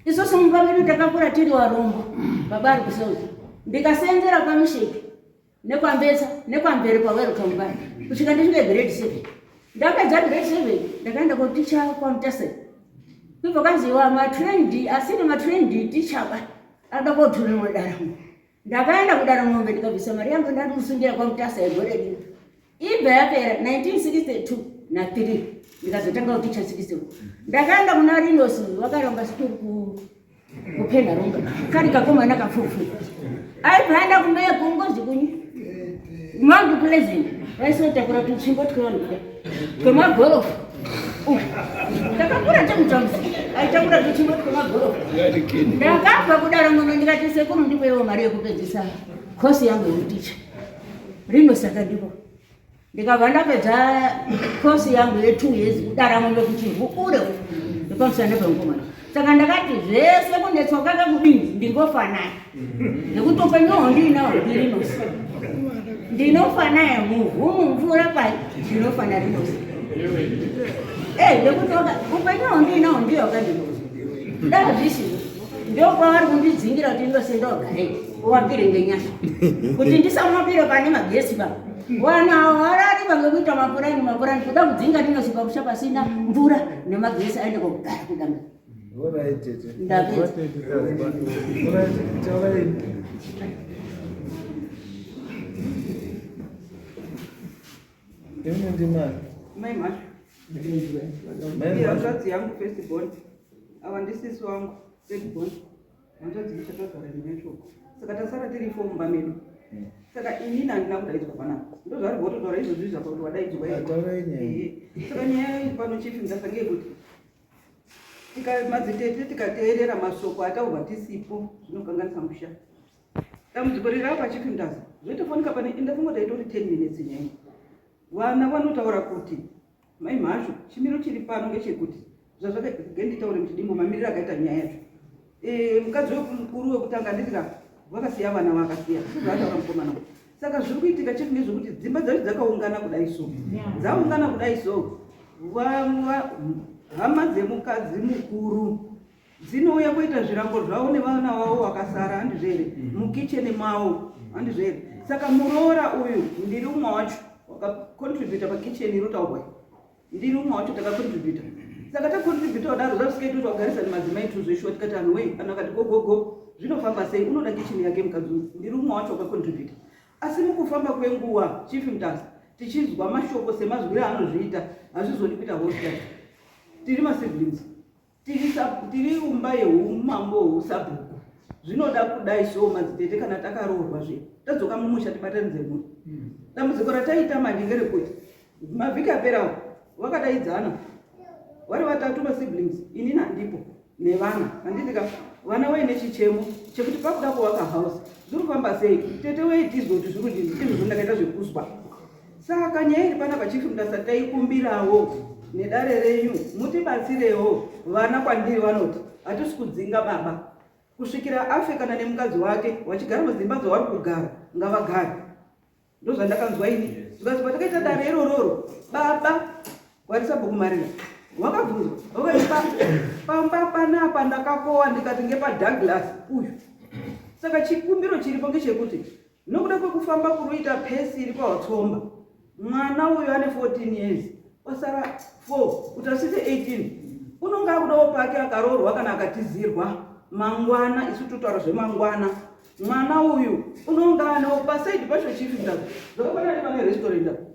Speaker 7: isusu mumba medu takakura tiri warombo baba ari kusouzi ndikasenzera kwamisheki nekwambetsa nekwamberi kwawelcome bar kusvika ndisvike grade seven ndapedza grade seven ndakaenda koticha kwamutase kubva kwanzi wa matrained asiri matrained teacher ba ada koturimwa daramo ndakaenda kudara mombe ndikabvisa mari yangu ndandikusungira kwamutasa yegore rino ibva yapera 1962 na 3 ndikazotanga kuticha 62 ndakaenda kuna rinos vakaramba sikuru kupenarunga kari kakomana kapfupi aibva aenda kumeye kungozi kunyi mount pleasant vaisotakura tutsvimbo twevanhu kuda twemagorofu ndakakura temutamsi aitakura tutsvimbo twemagorofu ndakabva kudaro muno ndikati sekuru ndipewo mari yekupedzisa kosi yangu yekuticha rino saka ndipo ndikabva ndapedza kosi yangu ye2 years kudara mombe kuchivhu ure nepamusana pengomana saka ndakati zvese kunetswa kaka kudini ndingofa naye nekuti upenyu hwo ndiinawo ndirinosi ndinofa naye muvhu mumvura pai ndinofa narinosi nekuti upenyu hwo ndiinawo ndiyo wakandinosi ndazvisizvo ndokwavari kundidzingira kuti ndinosendogarei uwapire ngenyasha kuti ndisamwapire pane magesi ba wana harari vangekuita mapurani mapurani kuda kudzinga ndinosi pamusha pasina mvura nemagesi aende kogara kudanga ndapedza
Speaker 8: Mai Mhashu. Hanzvadzi yangu first born. Ava ndisisi wangu third born. Hanzvadzi ichatogara nemashoko. Saka tasara tiri four mumba medu. Saka inini handina kudaidzwa panapa. Ndozvari vototaura izvozvi izvapa kuti wadaidzwa here. Saka nyaya iri pano chief Mutasa ngeyekuti madzitete tikateerera mashoko ataurwa tisipo zvinokanganisa musha. Dambudziko riri apa chief Mutasa zvotofanika pane ndafunga taitori 10 minutes nyaya. Vana vanotaura kuti mai Mhashu chimiro chiri pano ngechekuti zvazvakanditaure muchidimbu mamiriro akaita nyaya yacho. Mukadzi wemukuru wekutanga handiti ka vakasiya vana vakasiya sezvaataura mukomana uyu. Saka zviri kuitika chete ngezvekuti dzimba dzacho dzakaungana kudai so dzaungana kudai so hama dzemukadzi mukuru dzinouya kuita zvirango zvavo nevana vavo vakasara handizvo here mukicheni mavo handizvo here saka muroora uyu ndiri umwe wacho wakacontributa pakicheni inotaurwa ndiri umwe wacho takacontributa saka tacontributa kudaro zvazvisikaiti kuti wagarisana madzimai tu zveshuwa tikati anhu wei anhu akati gogogo zvinofamba sei unoda kicheni yake mukadzi uyu ndiri umwe wacho wakacontributa asi mukufamba kwenguva chief Mutasa tichinzwa mashoko semazwiro aanozviita hazvizodi kuita hostel tiri masiblings tiri umba yeumambo husabhuku zvinoda kudai so madzitete kana takaroorwa zve tadzoka mumusha tibatanidze mhuri dambudziko rataita manje ngerekuti mavhiki aperawo vakadaidzana Vari vatatu masiblings, inini handipo nevana, handiti ka? Vana vaine chichemo chekuti pakuda kuvaka house zviri kufamba sei? Tete wei tizwe kuti zviri kudini? Izvozvo ndakaita zvekuzwa. Saka nyaya iri panapa Chief Mutasa taikumbirawo nedare renyu mutibatsirewo. Vana kwandiri vanoti hatisi kudzinga baba kusvikira afe kana nemukadzi wake vachigara mudzimba dzavari kugara ngavagare. Ndozvandakanzwa ini. Zvikanzi patakaita dare irororo baba warisabhuku Marira wakabvunzwa wakati pamba panapa ndakakowa ndikati ngepaDouglas uyu. Saka chikumbiro chiripo ngechekuti nokuda kwekufamba kuruita pesi iri pawatsomba mwana uyu ane 14 years wasara 4 kuti asvitse 18 unonga akudawo pake akaroorwa kana akatizirwa mangwana isu totaura zvemangwana mwana uyu unonga anewo pasaidi pacho chifi ndako zvakafanana nepane restaurant apo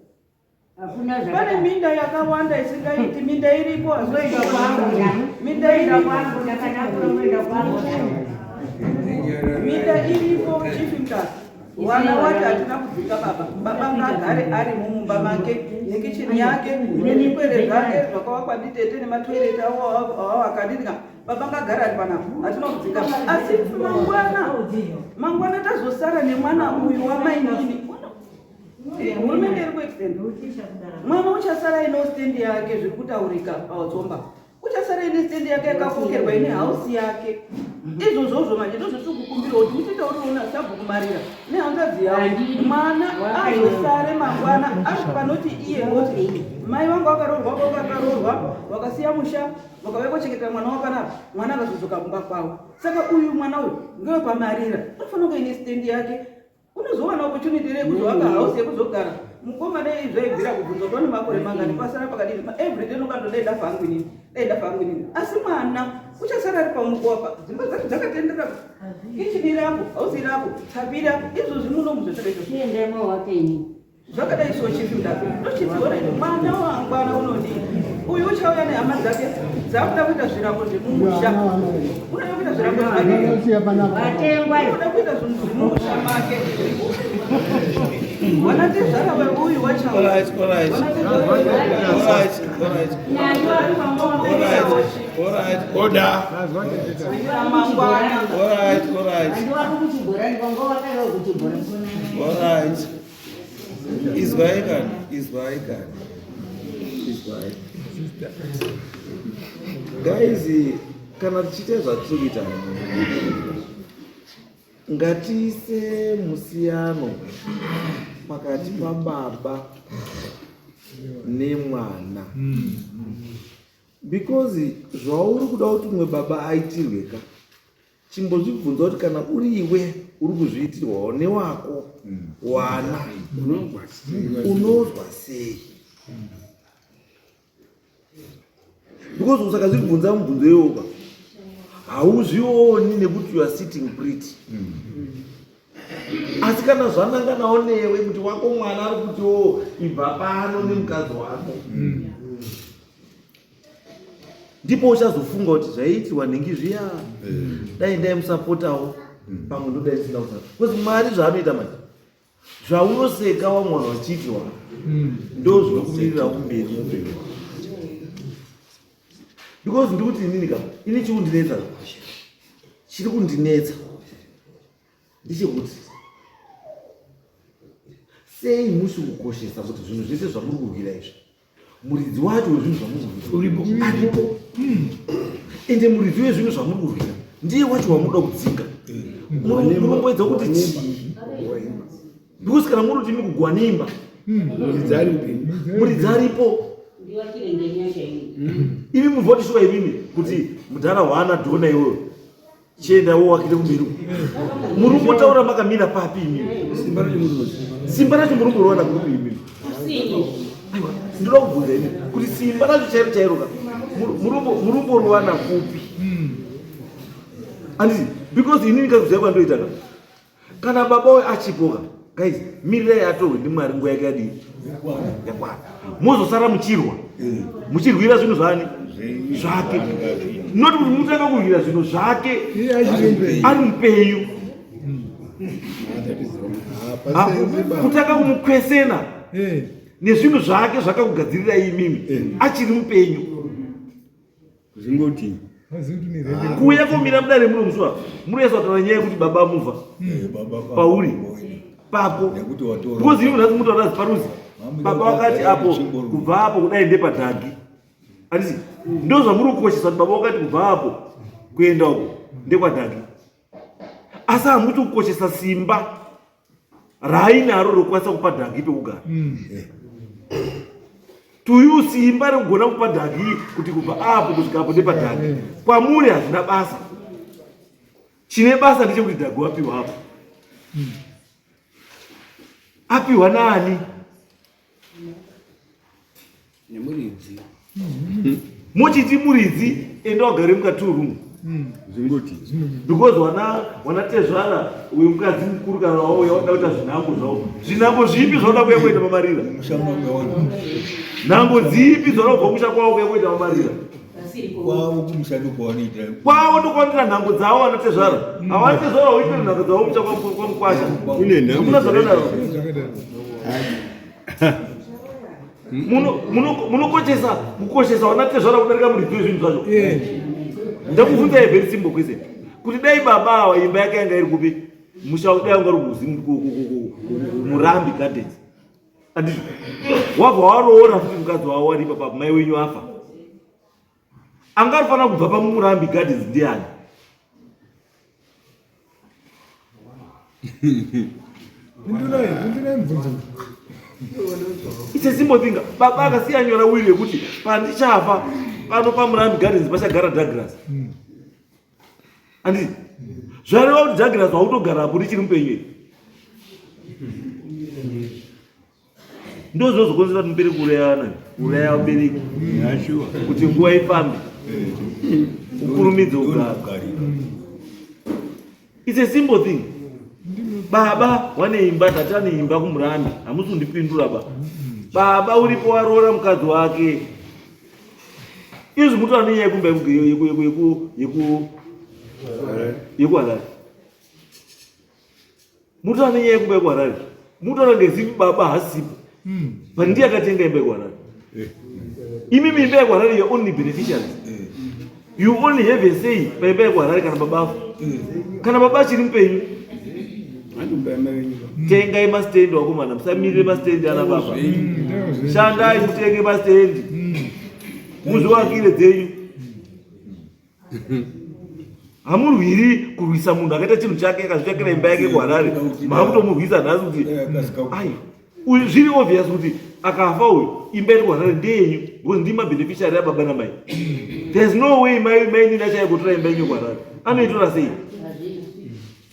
Speaker 8: pane minda yakawanda isingaiti minda iriko minda iriko minda iriko chief mtasa wana wati hatina kudzinga baba baba ngaagare ari mumumba make nekicheni yake nemikwere zvake zvakawakwa nditete nematoireti awo akadidika baba ngagare ari panapa hatina kudzinga asi mangwana mangwana tazosara nemwana uyu wamainini Eh, hurumende iri kuextend mwana uchasara ine stand yake zviri kutaurika pawatsomba uchasara ine stand yake yakakokerwa ine hausi yake izvozvozvo manje ndozvatiri kukumbira kuti muchitaurira una sabhuku marira nehanzvadzi yavo mwana azosare mangwana ari panoti iye oti mai vangu vakaroorwa vakaroorwa vakasiya musha vakauya kochengeta mwana wapanapa mwana akazodzoka kumba kwavo saka uyu mwana uyu ngewepamarira unofanira kunge ine stand yake unozowana opportunity here yekuzovaka house yekuzogara mukoma dai zvaibvira kubvunzwa kuti makore mangani pasara pakadini everyday unokando dai ndafa hangu inini dai ndafa hangu inini asi mwana uchasara ari pamukowa pa dzimba dzacho dzakatendera kitchen iri apo house iri apo tapi iri apo izvozvi munomu zvesvakaizvozvo Zvakadai so chief Mutasa ndochidziona ini mwana wangwana unodii uyu uchauya nehama dzake dzakuda kuita zvirango zvemumusha unoda kuita zvirango zvakeunoda kuita zvinhu zvemumusha make wanatezvara weuyu wachauya
Speaker 5: Order.
Speaker 8: Mangwana.
Speaker 3: All right, all right. All right. Izwai kani, izwai kani. Izwai. Guys, kana tichiita zvatiri kuita ngatiise musiyano pakati pababa nemwana because zvauri kuda kuti umwe baba aitirwe ka Chimbozvibvunza kuti kana uri iwe uri kuzviitirwawo newako wana unozwa sei? Because usakazvibvunza mubvunzo iwoka hauzvioni nekuti you are sitting pretty. Asi kana zvananganawo newe kuti wako mwana ari kuti o ibva pano nemukadzi wako ndipo uchazofunga kuti zvaiitirwa nhingi zviya eh. dai ndaimusapotawo hmm. pamwe ndodai ndisina kusaa bcause mwari zvaanoita manje zvaunoseka wamwe vanhu vachiitirwa hmm. ndo zvinokumirira kumberi muupenyu because ndikuti inini ka ini chiri kundinetsa chiri kundinetsa ndechekuti sei musi kukoshesa kuti zvinhu zvese zvamuri kurwira izvi muridzi wacho wezvinhu zvamuri kurwira aripo hmm. ende muridzi wezvinhu zvamuri kurwira ndiye wacho wamunoda kudzinga muromboedza kuti chii because kana muri kuti imi kugwa neimba hmm. muridzi aripo imi muvhoti shuwa imimi kuti mudhara hwaana dhona iwewe chienda wowakire kumberi muri kumbotaura makamira papi imimi simba racho muri kumboriwana kupi imimi aiwa ndinoda kubvunza imimi kuti simba racho chairo chairo ka muri kumboriwana kupi anditi because inini kakuziva kwandoita ka kana baba uyo achipo ka guys mirirai atorwe ndimwari nguva yake yadii yakwana mozosara muchirwa eh. muchirwira zvinhu zvani zvake not kuti mutanga kurwira zvinhu zvake ari mupenyu ah, kutanga kumukwesena eh. nezvinhu zvake zvakakugadzirirai imimi eh. achiri mupenyu.
Speaker 6: Zvingoti
Speaker 3: kuuya komira mudare muno musuwa munoyesa kutaura nyaya yekuti baba muvha
Speaker 6: eh,
Speaker 3: pauri pako because ivo nhasi mutaura paruzi baba wakati apo kubva apo kudai ndepadhagi andisi ndo zvamuri kukoshesa kuti baba wakati kubva apo kuenda uko ndekwadhagi asi hamuti kukoshesa simba raainaro rokukwanisa kupa dhagi pekugara hmm. To you simba rekugona kupa dhagi kuti kubva apo kusvika apo ndepadhagi hmm. kwamuri hazvina basa chine basa ndechekuti dhagi wapiwa apo hmm. Apiwa nani
Speaker 5: Nemuridzi.
Speaker 3: Mochiti muridzi enda wagare mukati room.
Speaker 6: Zvingoti.
Speaker 3: Because wana wana tezvara uyu mukadzi mukuru kana wauya wada kuita zvinhango zvavo. Zvinhango zvipi zvauda kuya kuita pamarira? Nhango dzipi zvauda kubva kumusha kwavo kuya kuita pamarira?
Speaker 6: Kwavo kumusha ndokwavanoita.
Speaker 3: Kwavo ndokwavanoita nhango dzavo vana tezvara. Havana tezvara voita nhango dzavo kumusha kwamukwasha.
Speaker 5: Kune nhango.
Speaker 3: Hakuna zvakadaro. Munokoshesa kukoshesa vana tezvara kudarika muridzi wezvinhu zvacho. Ndakubvunzai very simple question. Kuti dai baba ava imba yake yanga iri kupi? Musha dai wanga uri kuMurambi Gardens. Andizvo. Wabva waroora futi mukadzi wavo wari ipapa mai wenyu afa. Anga arifanira kubva paMurambi Gardens ndiani?
Speaker 5: Pindurai mubvunzo.
Speaker 3: It's a simple thing. Baba akasiya nyora wiri yekuti pandichafa pano paMurambi Gardens pachagara Douglas. Anditi zvareva kuti Douglas wautogara apo ndichiri mupenyu here? Ndozvinozokonzera kuti mupere kuurayana, kuuraya vabereki kuti nguva ifambe, ukurumidze kugara. It's a simple thing. Baba wane imba, tati ane imba kuMurambi, hamusi kundipindura ba. Baba uripo waroora mukadzi wake. Izvi mutu ane nyaya yekumba yekuHarare. Mutu ane nyaya yekumba yekuHarare. Mutu anenge zivi baba hasipo. But ndiye akatenga imba yekuHarare. Imimi imba yekuHarare you are only beneficiaries. You only have a say paimba yekuHarare kana baba afa. Kana baba achiri mupenyu. Tengai mastendi wakomana, musamirire mastendi ana baba. Shandai mutenge mastendi. Muzviwakire dzenyu. Hamurwiri kurwisa munhu akaita chinhu chake akazvitsvakira imba yake kuHarare. Makutomurwisa nhasi kuti ai uyu zviri obvious kuti akafa uyu imba iri kuHarare ndeyenyu because ndima beneficiary ababa namai. There's no way mai mainini achaya kutora imba yenyu kuHarare. Anoitora sei?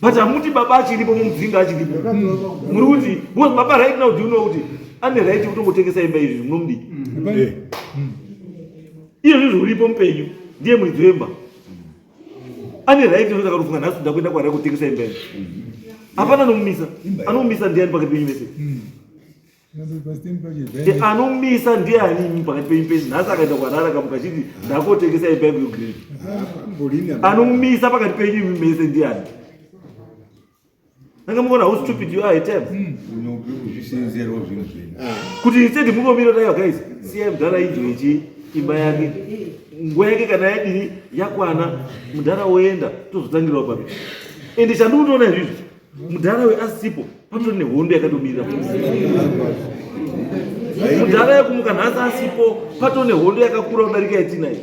Speaker 3: But hamuti baba achiripo mumudzinga achiripo. Muri kuti because baba right now do you know kuti ane right kutongotengesa imba izvi munomudii? Iye zvizvi uripo mupenyu ndiye muridzi wemba. Ane right yekuti akatofunga nhasi ndakuenda kuHarare kutengesa imba iyi. Hapana anomumisa. Anomumisa ndiani pakati penyu mese? Anomisa ndiani imi pakati penyu pese? Nhasi akaenda kuHarare akamuka achiti ndakotengesa imba yangu yegreen. Anomumisa pakati penyu imi mese ndiani? Nanga muona how stupid you are at times.
Speaker 6: Unozvisenzerawo zvinhu zvenyu.
Speaker 3: Kuti instead munomira dai guys, siyai mudhara enjoy chi imba yake. Nguva yake kana yadini yakwana mudhara woenda tozotangirawo papi. Ende chandikutoona izvizvi mudhara we asipo patori nehondo yakatomirira. Mudhara yekumuka nhasi asipo patori nehondo yakakura kudarika yatinayo.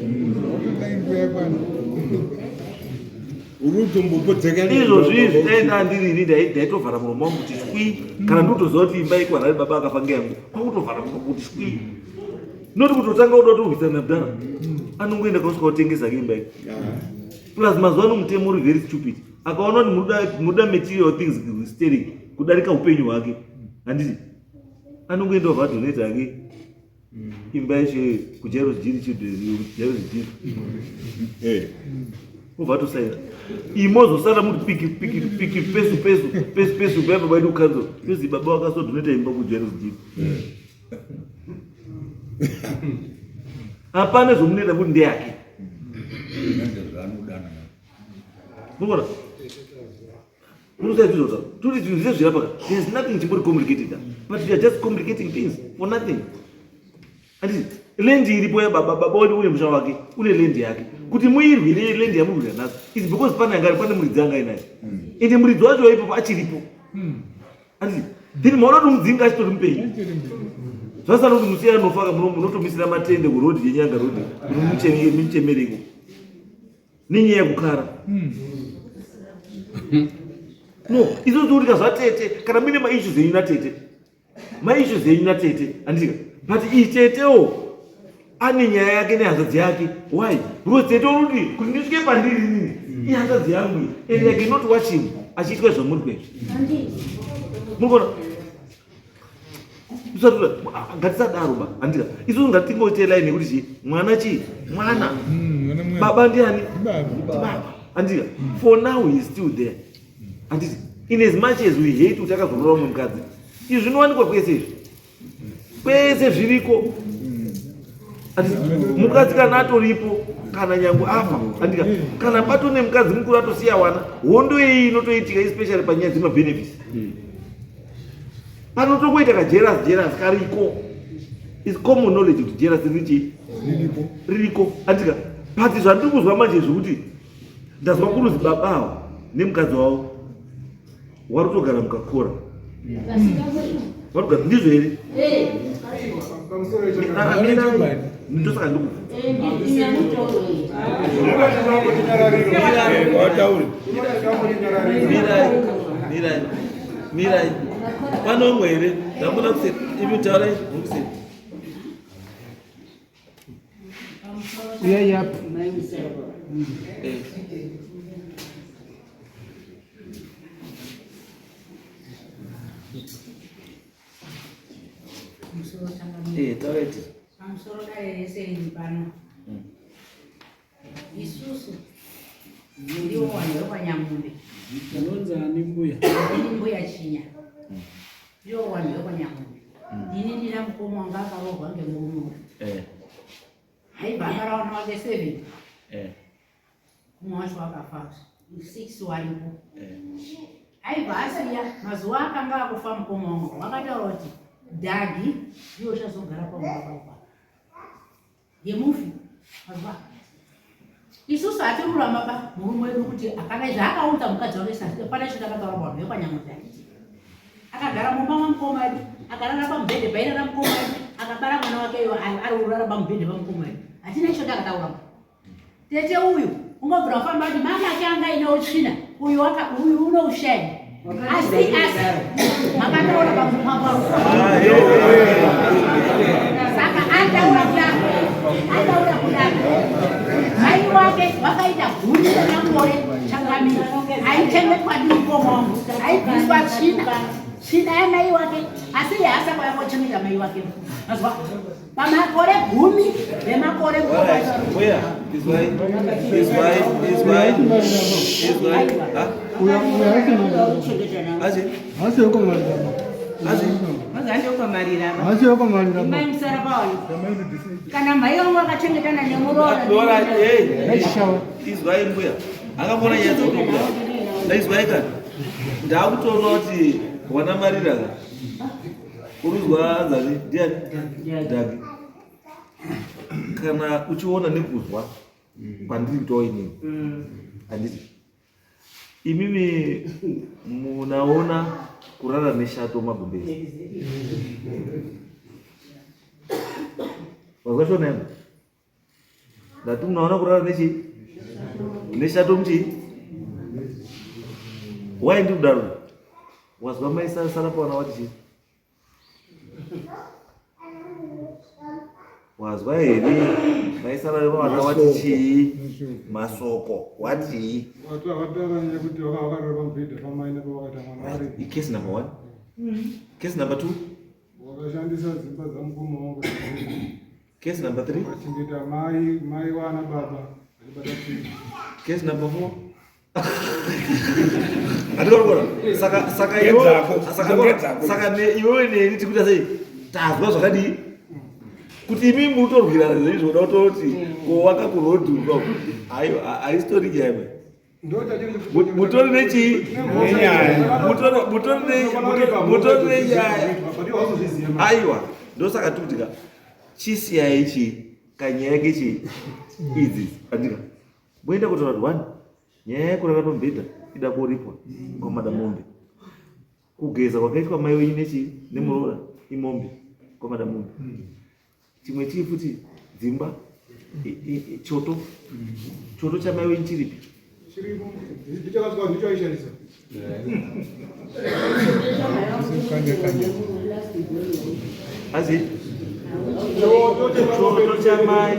Speaker 3: Izvozvi izvi dai ndandiri ini ndaitovhara muromo wangu kuti shwi kana ndikutoziva kuti imba yekuHarare baba akafa ngeyangu kwakutovhara muromo kuti shwi noti kutotanga kuda kutorwisana namudhara anongoenda kausvika kutengesa ke imba yake plus mazuva ano mutemo uri very stupid akaona kuti munoda material things sterek kudarika upenyu hwake handiti anongoenda obva adonate hake imba yacho kuJairos Jiri children Jairos Jiri obva atosaira imozosara muri piki piki piki pesu pesu pesu pesu baba baba edu kanzo yozi baba vakasodonata imba kuJairos Jiri hapana zvomunoita kuti ndeyake munoona munosaizvizvozvo toti zvinhu zvese zviri apa there's nothing chimbori complicated but we are just complicating things for nothing anditi. Land iripo yababa, baba wedu une musha wake, une land yake. Kuti muirwire land yamurwira nhasi is because pane anga pane muridzi anga ainaye. Ende muridzi wacho waipapo achiripo. Anditi then maona kuti mudzinga achitori mupenyu. Zvasara kuti musiya anofa ka munotomisira matende kuroad yeNyanga road kuti muchemereko. Nenyaya yekukara. No, izvozvo kuti kazvatete kana muine maissues enyu natete. Maissues enyu natete andika but iyi tetewo ane nyaya yake nehanzvadzi yake. Why? Because tete uruti kuti ndisvike pandiri inini ihanzvadzi yangu iyi and I cannot watch him achiitwa zvamuri kuita. Muri kuona? Ngatisadaro ba andika isusu ngatingoite line yekuti chii mwana chii mwana baba ndiani baba andika for now he is still there. Handiti in as much as we hate kuti akazoroora mumwe mukadzi, izvi zvinowanikwa kwese izvi, kwese zviriko. Handiti mukadzi kana atoripo kana nyange afa, handika kana pato nemukadzi mukuru atosiya wana, hondo iyi inotoitika especially panyaya dzemabenefits. Panotongoita ka jealous jealous kariko. It's common knowledge kuti jealous riri chii? Ririko. Handika but zvandiri kuzwa manje zvekuti ndazwa kuruzi baba avo nemukadzi wavo warutogara mukakora varugara ndizvo here ndosaka ndikubva mirai mirai pane umwe here ndamboda kuseri imi taurai mukuseri
Speaker 5: Uyai apa.
Speaker 3: Eh, taureti.
Speaker 9: Pamusoro dare rese riri pano. Isusu ndiwo vanhu vekwaNyamombe.
Speaker 5: Vanonzi ani mbuya?
Speaker 9: Ini mbuya Chinya. Ndiwo vanhu vekwaNyamombe. Ini ndina mukoma wanga akaroorwa ngemurume uyu. Aibva akarawana wake 7. Mumwe wacho akafa 6 waripo. Aibva asiya mazuva akanga akufa mukoma wangu wakataura kuti Dhagi ndiwe uchazogara pamumba pako. Yemufi mazuva isusu hatiri kuramba ba murume wedu kuti akana zvaakaunza mukadzi wake hapana chitakataura vanhu vekwanyamuzi handiti akagara mumba mamukoma edu akarara pamubhedhe pairara mukoma edu akabara mwana wake iyo ari kurara pamubhedhe pamukoma edu hatina icho takataura tete uyu ungobvira kufamba kuti mama ake anga aine utsvina uyu uyu unoushaya asi asi makataura pamukwakwa saka ataura kudaro ataura kudaro mai wake wakaita gumi remakore changamire aichengetwa ndimukoma wangu aibviswa tsvina tsvina yamai wake asi iye haasati akangochengeta mai wake mazwa pamakore 10 remakore
Speaker 3: Mbuya, izwai, izwai, izwai, izwai. Ha? Aje?
Speaker 2: Hasi yokomarira.
Speaker 3: Aje?
Speaker 2: Hasi yokomarira.
Speaker 9: Mai musara paona. Kana mai wangu akachengetana nemuroora.
Speaker 3: Dora, hey. Izwai mbuya. Akambona nyaya dzekutobuda. Izwai kani. Ndakutoona kuti wana marira ka. Uruzwa anzani ndiani? Dhagi. Kana uchiona nekuzwa kwandiri kutoa inini. Handiti. Imimi munaona kurara neshato magumbezi. Wazwa shona yangu? Ndati munaona kurara nechi neshato muchi why ndi kudaro? Wazwa mai sara pawana wati chii? Wazwa here mai sara pawana wati chii? Masoko watii? Case number 1. Case number 2.
Speaker 2: Wakashandisa dzimba dzamukoma wangu.
Speaker 3: Case number 3.
Speaker 2: Wakachengeta mai mai wana baba vachibata tsvina.
Speaker 3: Case number 4. Andikona saka saka iwe saka saka ne iwewe neni tikuita sei tazwa zvakadii kuti imi mutorwirana zveizvo uda kutoti kowaka kuroad uko ayo haisitori nyaya mutori nechii mutori nenyaya aiwa ndosaka tikuti ka Chisiyai chi kanyaya kechi idzi andika moenda kutaura kuti one nyaya yekurara pamubhedha ida kuripwa kwamada mombe. Kugeza kwakaitwa mai wenyu nechi nemuroora imombe kwamada mombe. Chimwe chii futi dzimba choto choto chamai wenyu chiripi?
Speaker 2: Chiripo. Ndichakasvika ndichaishandisa.
Speaker 3: Azi choto chamai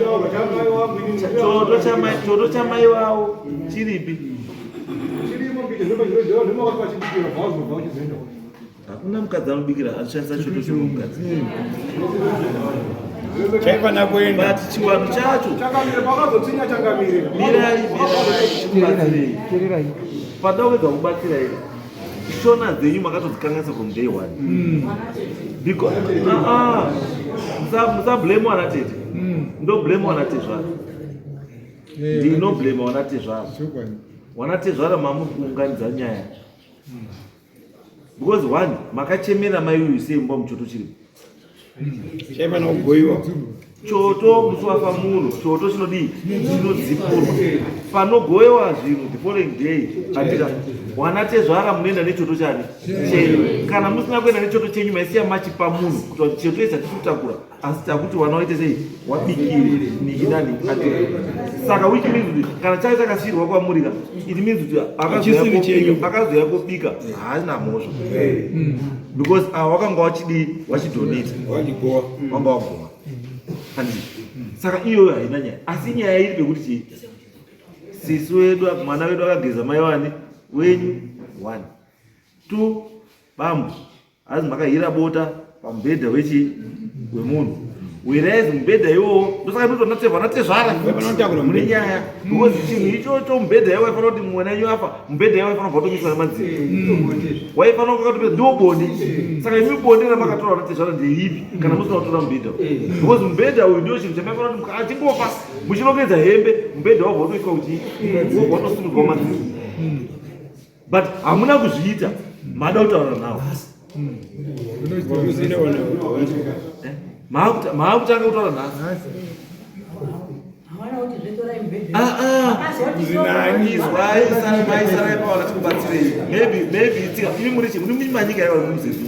Speaker 3: choto chamai choto chamai wavo chiripi?
Speaker 2: Chirimo mbije zvino zvino zvino zvino zvino.
Speaker 3: Hakuna mukadzi anobikira anoshandisa choto chemukadzi.
Speaker 5: Chaifana kuenda.
Speaker 3: But chiwanhu chacho.
Speaker 2: Changamire pakazotsinya changamire.
Speaker 3: Mirai mirai chikubatsirei. Pada kuedza kubatsira here? Shona dzenyu makatodzikanganisa from day one. Because ah ah musa blame wana tete. Ndo blame wana tezvara. Ndino blame wana tezvara. Wana tezvara mamuri kuunganidza nyaya. Because one makachemera mai uyu sei mumba muchoto chiripo.
Speaker 5: Chaifana kugoiwa.
Speaker 3: Choto musi wafa munhu choto chinodii chinodzipurwa panogoiwa zvinhu the following day andika wana tezvara munoenda nechoto chani chenyu kana musina kuenda nechoto chenyu maisiya machipa munhu kuti kuti choto ichi hatisi kutakura asi takuti wana waite sei wabikire niki nani andika saka which means kuti kana chake chakasiirwa kwamurika it means kuti akazoya kobika haana mhosva because awa wakanga wachidii wachidonate wanga wagowa handiti saka iyoyo haina nyaya asi nyaya iri pekuti chii sisi wedu mwana wedu akageza mai wani wenyu one two bambo azi makahira bota pamubhedha wechii wemunhu whereas mubhedha iwowo ndosaka ndinotoona tevana tezvara mune nyaya because chinhu ichocho mubhedha iwo waifanira kuti mwana wenyu afa mubhedha iwo waifanira kubva watomiswa nemadziro waifanira kukatopedza ndiwo bonde saka imi bonde ramakatora vana tezvara ndeipi kana musina kutora mubhedha because mubhedha uyu ndiwo chinhu chamaifanira kuti achingofa muchirongedza hembe mubhedha wabva watoiswa kuti wobva watosimudzwa madziro but hamuna kuzviita mada kutaura nawo maakutanga kutaura nhasi izwai sarai sarai pawana tikubatsirei maybe maybe tsika imi muri chi muri manyika yawa muzezu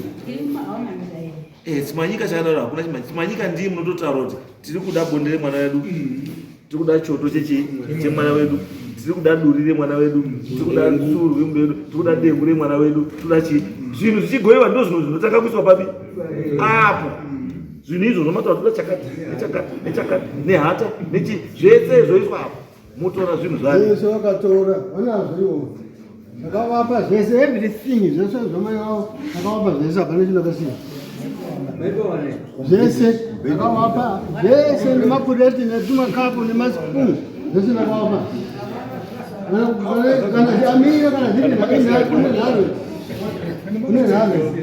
Speaker 3: eh chimanyika chakadaro hakuna chimanyika chimanyika ndiye munototaura kuti tiri kuda bonde remwana wedu tiri kuda choto chechi chemwana wedu tiri kuda duri remwana wedu tiri kuda tsuru remwana wedu tiri kuda dengu remwana wedu tiri kuda chii zvinhu zvichigoiwa ndo zvinhu zvinotanga kuiswa papi apo zvinhu izvozvo mataura toda chakati nechakati nechakati nehata nechi zvese zvoiswa apo motora zvinhu zvayo
Speaker 4: zvese vakatora vanazvo ivo ndakavapa zvese everything zvese zvamai vavo ndakavapa zvese hapana chinakasiya zvese ndakavapa zvese nemapureti netumakapu nemaspoon zvese ndakavapa kana amira kana zviri kune nharo kune nharo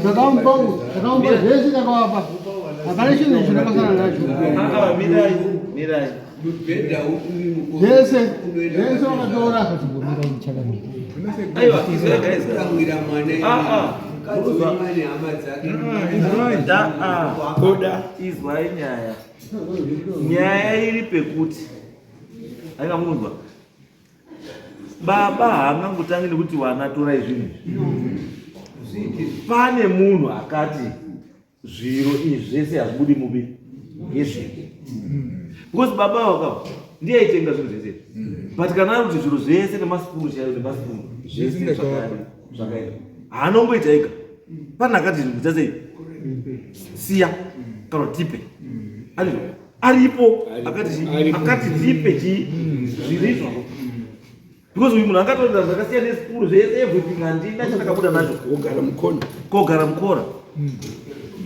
Speaker 4: ndakamupa ndakamupa zvese ndakavapa hapana chinhu chinakasana nacho zvese zvese wakatora
Speaker 3: Izwai nyaya nyaya iri pekuti ainga munzwa baba haangangotangi nekuti wana torai zvinhu pane munhu akati zviro izvi zvese hazvibudi mubi ngezveko because baba waka ndiye aitenga zvinhu zvese but kana ari kuti zviro zvese nemasipunu chaiyo nemasipunu zvese zvakaita haanongoita ega pane akati zvinhu kuita sei siya kana tipe aripo akati akati tipe chii zviro izvozvo because uyu munhu angatoita zvakasiya nesikuru zvese everything handina chandakabuda nacho
Speaker 5: kogara mukona
Speaker 3: kogara mukora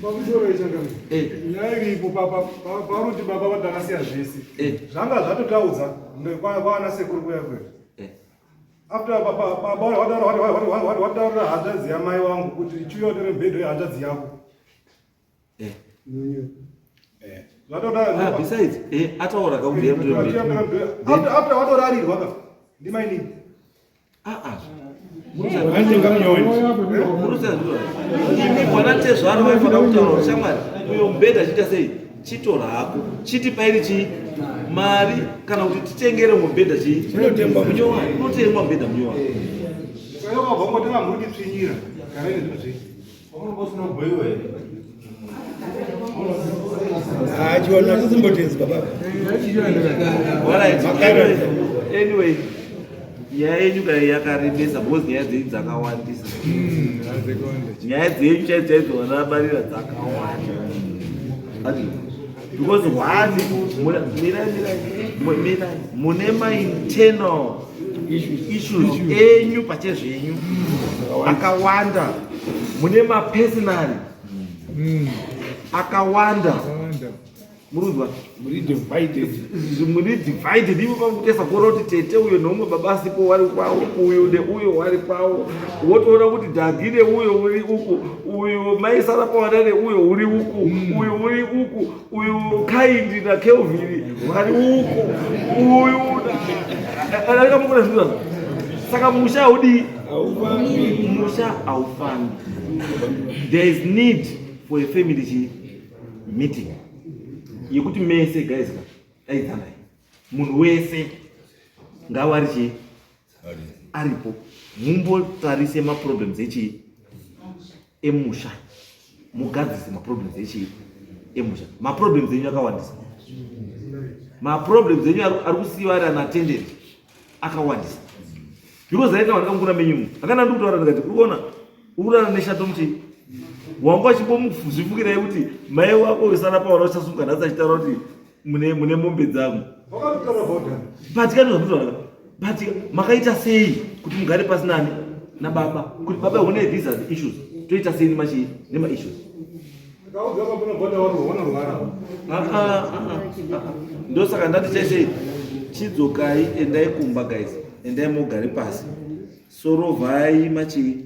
Speaker 2: pamusoro ichangamire eh. nyaya iripo paruti baba vadakasiya zvese eh. zvanga zvatotaudza kwana sekuru kuya kuya eh. after baba wataurira hanzvadzi yamai wangu kuti chiuya utore mubhedha wehanzvadzi yako
Speaker 3: Ah, besides eh, ataura kakuti
Speaker 2: after watorarirwa ka ndimainini
Speaker 3: ah, ah. Imi bwana tezvaro vaifanira kutaura kuti shamwari uyo mubhedha achiita sei chitora hako chiti pairi chii mari kana kuti titengere mubhedha chii
Speaker 5: Unotengwa
Speaker 3: munyowani unotengwa mubhedha munyowani.
Speaker 5: Chivanhu hachisimbotezi baba.
Speaker 3: Alright. Anyway, nyaya yenyu kai yakarebesa because nyaya dzenyu dzakawandisa. Nyaya dzenyu chaidzo chaidzo vanabarira dzakawanda. Ati, because one, mirai mirai mirai mune mainternal issues enyu pachezvenyu akawanda, mune mapersonal akawanda, murunzwa?
Speaker 5: Muri divided.
Speaker 3: Muri divided ivo pamukutesa kuona kuti tete uyo neumwe baba asipo wari kwawo, uyu neuyo wari kwawo, wotoona kuti dhagi neuyo uri uku, uyu maisara pawana neuyo uri uku, uyu uri uku, uyu Kaindi naKelvin wari uku, uyu akamukona zvinhu. Saka musha haudii? Musha haufambi. There is need for a family chi meeting yekuti mese guys ka daidzanai, munhu wese ngawari chii aripo, mumbotarise maproblems echii emusha, mugadzise maproblems echii emusha. Maproblems enyu akawandisa, maproblems enyu ari kusiyiwa ari unattended akawandisa, because aita vandikangura menyu akana ndikutaura ndikati uri kuona uri kurara neshato muchii wanga wachimbomuzvifukirai kuti mai wako usara pawana uchasunga nhasi achitaura kuti mune mombe dzangu, but kana zvakutaura, but makaita sei kuti mugare pasi nani nababa kuti baba hune, these are the issues, toita sei nemachii nemaissues? Ah, ah, ah, ah. Ndosaka ndati chese chidzokai, endai kumba guys, endai mogare pasi, sorovhai machii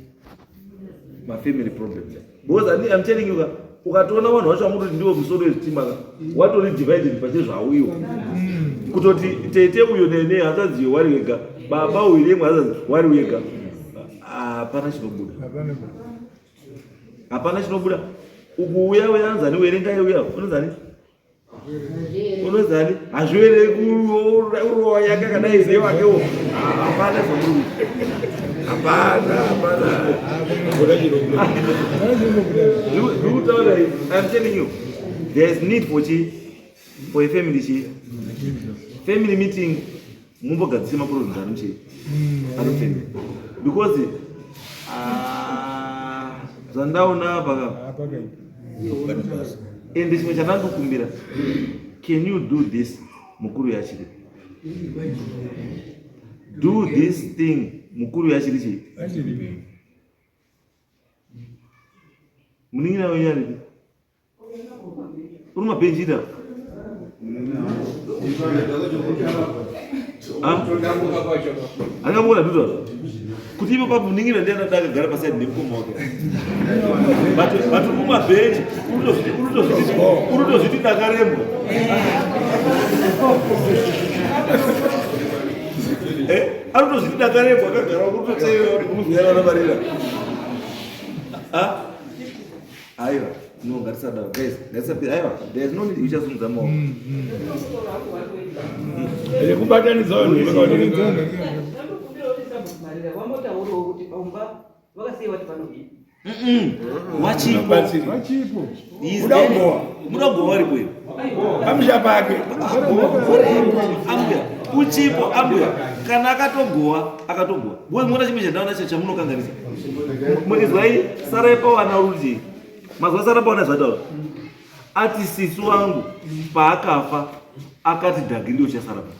Speaker 3: mafamily problems, because I'm telling you ka, ukatoona vanhu vacho vamutoti ndiwo musoro wezvitima ka, watori divided pachezvauiwo, kutoti tete uyo nehanzvadzi iyo wari wega, baba uyu nemwe hanzvadzi wari wega, hapana chinobuda, hapana chinobuda. Uku uya uya anzani werengai, uya unonzani unozani hazvivereki, urowa yake akadai zewakewo, hapana zvamuri, hapana, hapana. Ndikutaura, I'm telling you, there is need for chi for a family chi family meeting, mumbogadzise maproblems ari muchi ari family, because ah, zvandaona apa ka, ende chimwe chandandokumbira, can you do this mukuru yachiri, do this thing mukuru yachiri chii, munin'ina wenyu aripi? Uri mabhenjita? Angamboona duta kuti ipo papo munin'ina ndiye anada akagara pasaidi nemukoma wake, but uri kumabhenji uri kutozviti dakarembwa. Ari kutozviti dakarembwa, akagara kutoteerera kuti kumuziyana vanamarira. Aiwa, no, ngatisadaro guys, ngatisapira. Aiwa, there is no need uchasumudza maoko.
Speaker 5: Rekubatanidza vanhu.
Speaker 8: Wambotaurawo kuti paumba vakasiya vati panodii?
Speaker 3: Wachipo.
Speaker 2: Vachipo.
Speaker 5: Muda kugowa.
Speaker 3: Muda kugowa waripo iwe.
Speaker 5: Pamusha pake.
Speaker 3: Ambuya uchipo, ambuya kana akatogowa, akatogowa. We muona chimwe chandaona chamunokanganisa, muizwai sarai pawana ruti mazuva sara pawana zvataura ati sisi wangu paakafa akati dhagi ndio chasara pa,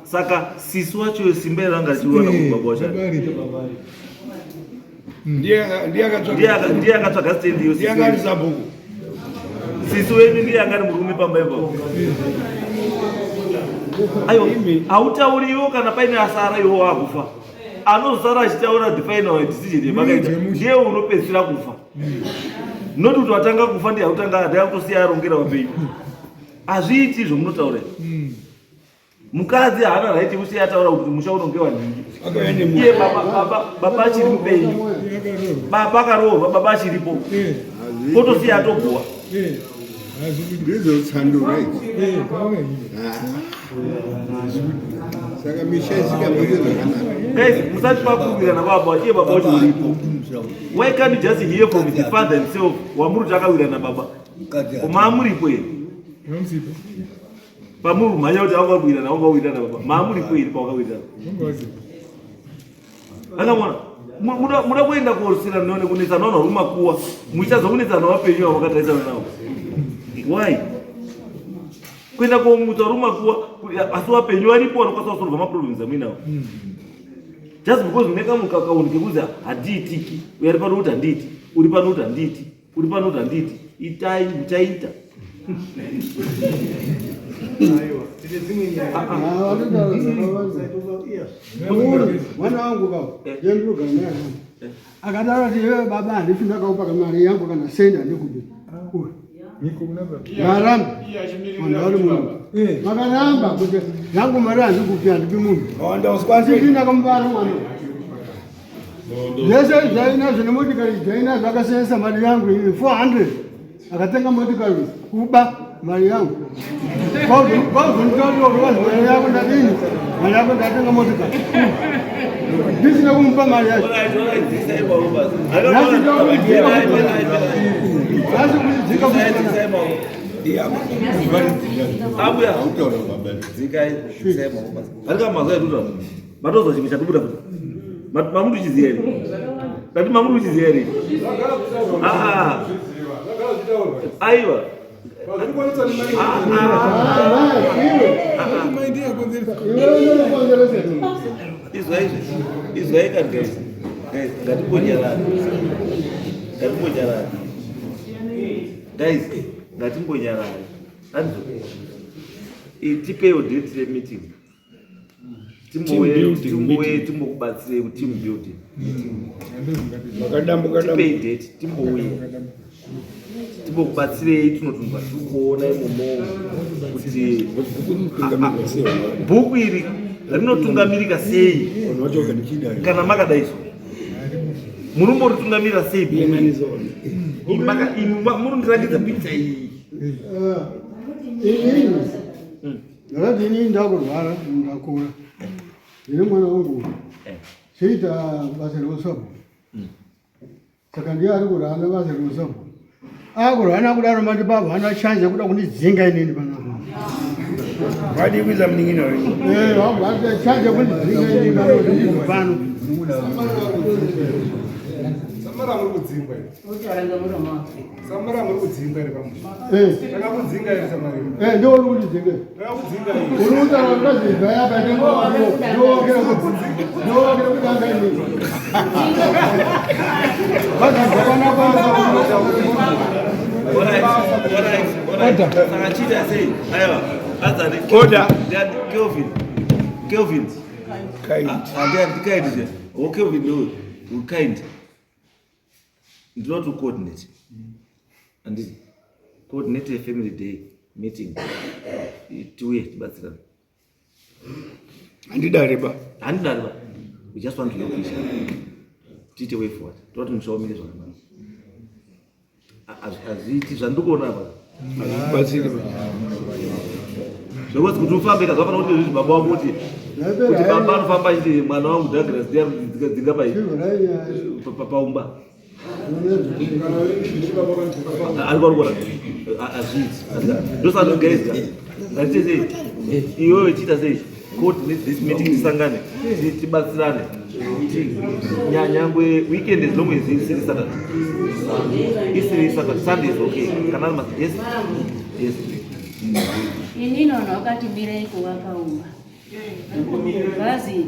Speaker 3: saka sisi wacho simba ranga richiwana kubaba wacho.
Speaker 5: Ndiye akatsvaga.
Speaker 3: Ndiye akatsvaga stendi iyo.
Speaker 5: Ndiye akati sabhuku.
Speaker 3: Sisi wenyu ndiye angari murume pamba ipapo. Aiwa, hautauriwo kana paine asara, iwo wakufa, anozosara achitaura the final decision yemakaita ndiye unopedzisira kufa, not kuti watanga kufa ndiye autanga ndiye akutosiya arongera vapenyu. Hazviiti izvo munotaura. Mukadzi haana right yekusiya ataura kuti musha unonge wanhingi. Iye baba achiri mupenyu, baba akaroorwa, baba achiripo, potosiya atogowa.
Speaker 5: Ndizotsandurai. Saka misha isikamire zvakanaka.
Speaker 3: Guys, musati pakuwirirana baba, iye baba wacho uripo. Why can't you just hear from the father himself wamuri kuti akawirirana baba? Maamuripo here? Pamuri kumhanya kuti awakawirirana, awakawirirana baba. Maamuripo here pawakawirirana? Akamona muda kuenda kosina none kunetsana vanhu vari kumakuwa muchitadza kunetsana vapenyu avo vakatarisana navo. Why? Kuenda komutsa vari kumakuwa asi vapenyu varipo vanokwanisa kusolva maproblems amuinawo. Just because mune kamukakauni kekuzi handiitiki, uyo ari pano kuti handiiti, uri pano kuti handiiti, uri pano kuti handiiti, itai muchaita.
Speaker 4: Mwana wangu baba, yendinogara naye akadaro ati iwewe baba handifi ndakaupa mari yangu kana sendi handikupi. Maramba vanhu vari muno vakaramba kuti yangu mari handikupi, handipi munhu. Handiti ndakamubara mwana zvese zvainazvo nemotikari dzainazvo, akashandisa mari yangu iyi 400 akatenga motikari, kuba mari yangu. Kwazonitaurwa mari yako ndadini, mari yako ndatenga motikari ndisina kumupa mari yacho. Nhasi kuchidzika.
Speaker 3: Abuya, dzikai arika mazuva etuta matozwa chimwe chatobuda kuti mamuri uchiziva here? Tati mamuri uchiziva here? Ah, aiwa. Izwai, izwai kani guys, guys, ngatimbonyarara, ngatimbonyarara guys, ngatimbonyarara. Anzo tipewo date remeeting, timbowe timbowe timbokubatsirei kuteam building meeting.
Speaker 5: Makadambuka.
Speaker 3: Tipei date, timbouye timbokubatsirei. Tinotunzwa tiri kuona imomo kuti bhuku iri rinotungamirika sei.
Speaker 5: Vanhu vacho vakanichida.
Speaker 3: Kana makadaiso munomboritungamirira sei bhuku iri? Imi munondiratidza picha iyi.
Speaker 4: Inini ndakati inini ndakurwara, ndakura, ndine mwana wangu chiita basa reusabhuku, saka ndiye ari kurana basa reusabhuku. Akurana kudaro, mati baba hana chance yekuda kundidzinga inini panapa.
Speaker 5: Vadi kuisa munin'ina wenyu.
Speaker 4: Vabata chance yekundidzinga inini pano kuti ndibve pano.
Speaker 2: Samara, muri kudzingwa here?
Speaker 7: Utaura ngemuromo wako.
Speaker 2: Samara, muri kudzingwa here pamusha? Takakudzinga here, Samara?
Speaker 4: Ndiwo uri kundidzinga.
Speaker 2: Takakudzinga here?
Speaker 4: Uri kutaura ndazibva yapa, ndowakira kutanga inini vazibva panapa.
Speaker 3: Saka chiita sei? Aiwa, azani.
Speaker 5: Order.
Speaker 3: Ndiani? Kelvin, Kelvin.
Speaker 5: Kind.
Speaker 3: Ndiani? Kind je? O Kelvin ndo kind. Ndinoti coordinate, handiti? Coordinate yefamily day meeting, tiuye tibatsirane.
Speaker 5: Handidare ba.
Speaker 3: Handidare ba. We just want to help each other, tiite way forward. Toda kuti musha umire zvakanaka. Hazviiti zvandiri kuona apa.
Speaker 5: Hazvibatsiri ba.
Speaker 3: Zvekuti kuti ufambe kazvafanira kuti zvi baba wako kuti baba anofamba achiti mwana wangu Douglas ndiye dzinga paumba ari kwarikora. Hazviiti. Ndosaka guys, ngatiite sei? Iwewe chiita sei? Coordinate this meeting, tisangane, tibatsirane. Nyangwe weekend, as long as isiri Saturday, isiri Saturday, Sunday is okay. Kana ari yes.
Speaker 7: Inini vanhu vakati mirei kuvaka umba, vazi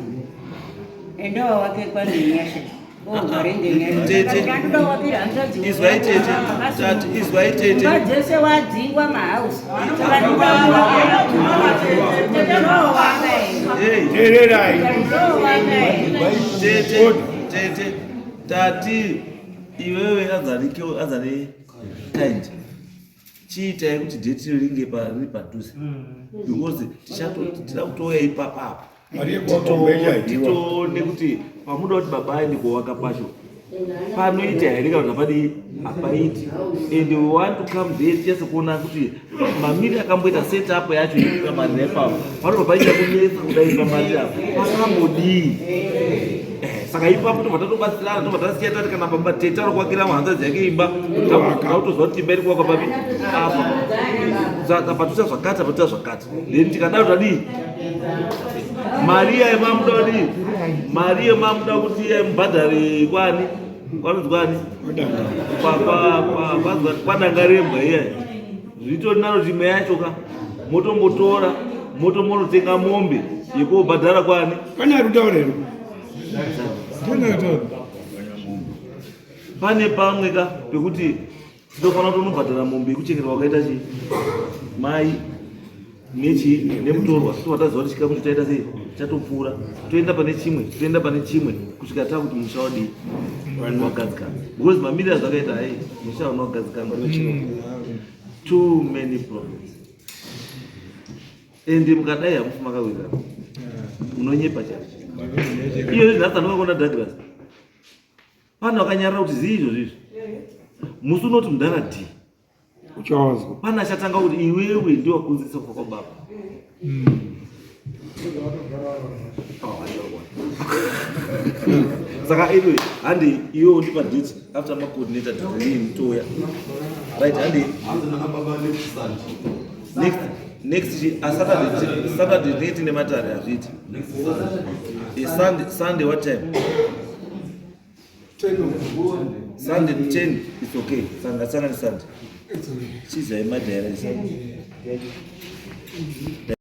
Speaker 7: endewa wake kwangenyasha ogare.
Speaker 3: Tete.
Speaker 7: Ngenyasha.
Speaker 3: Izwai tete, tati izwai tete.
Speaker 7: Imba dzese wadzingwa mahausi.
Speaker 3: Hey.
Speaker 5: Teererai.
Speaker 3: Tete, tete, tati iwewe azani azani kind, chiitai kuti date ringe riri padhuze, because tida kutouya ipapa apa.
Speaker 5: Mari yekuwaka
Speaker 3: Titoone kuti pamuda kuti baba aende kuwaka pacho panoita here kana kuti hapadii, hapaiti. And we want to come there tichase kuona kuti mamiri akamboita setup yacho pamarira ipapo panobva paita kunetsa kudai pamarira pakambodii. Saka ipapo tobva tatobatsirana, tobva tasiya tati kana baba tete ari kuakira hanzvadzi yake imba, takutoziva kuti imba iri kuvakwa papi apa, saka patoita zvakati, patoita zvakati, then tikadaro tadii? Mari iya yemamuda kudii? Mari yemamuda kuti iya mubhadhare kwani, kwanonzi kwani, kwadanga rembwa iya, zvitori naro timwe yacho ka, motombotora motombonotenga mombe yekobhadhara kwani.
Speaker 5: Pane ari kutaura here? Pane.
Speaker 3: Pane pamwe ka pekuti tinofanira kutonobhadhara mombe yekuchengetwa kwakaita chii mai nechi nemutorwa, tobva taziva kuti chikamu chaita sei chatopfuura, toenda pane chimwe, toenda pane chimwe kusvika takuti musha wadii, wagadzikana, because mamiriro azvakaita, hai, musha hauna kugadzikana, too many problems. Ende mukadai hamufi makawirirana, munonyepa chaizvo. Iyo nhasi andingakuona Douglas pane vakanyarara kuti zii izvozvo izvi, musi unoti mudhara d
Speaker 5: Uchawanzwa.
Speaker 3: Pane achatanga kuti iwewe ndiwe wakonzeresa kufa kwababa. Oh, saka anyway, handi iwe undipa date after macoordinator date touya, right? Handi next Saturday, Saturday tinenge tine matare, hazviiti. Sunday, Sunday what time? Sunday 10, it's okay. Sanga sanga ni Sunday. Chizai madhaira Sunday.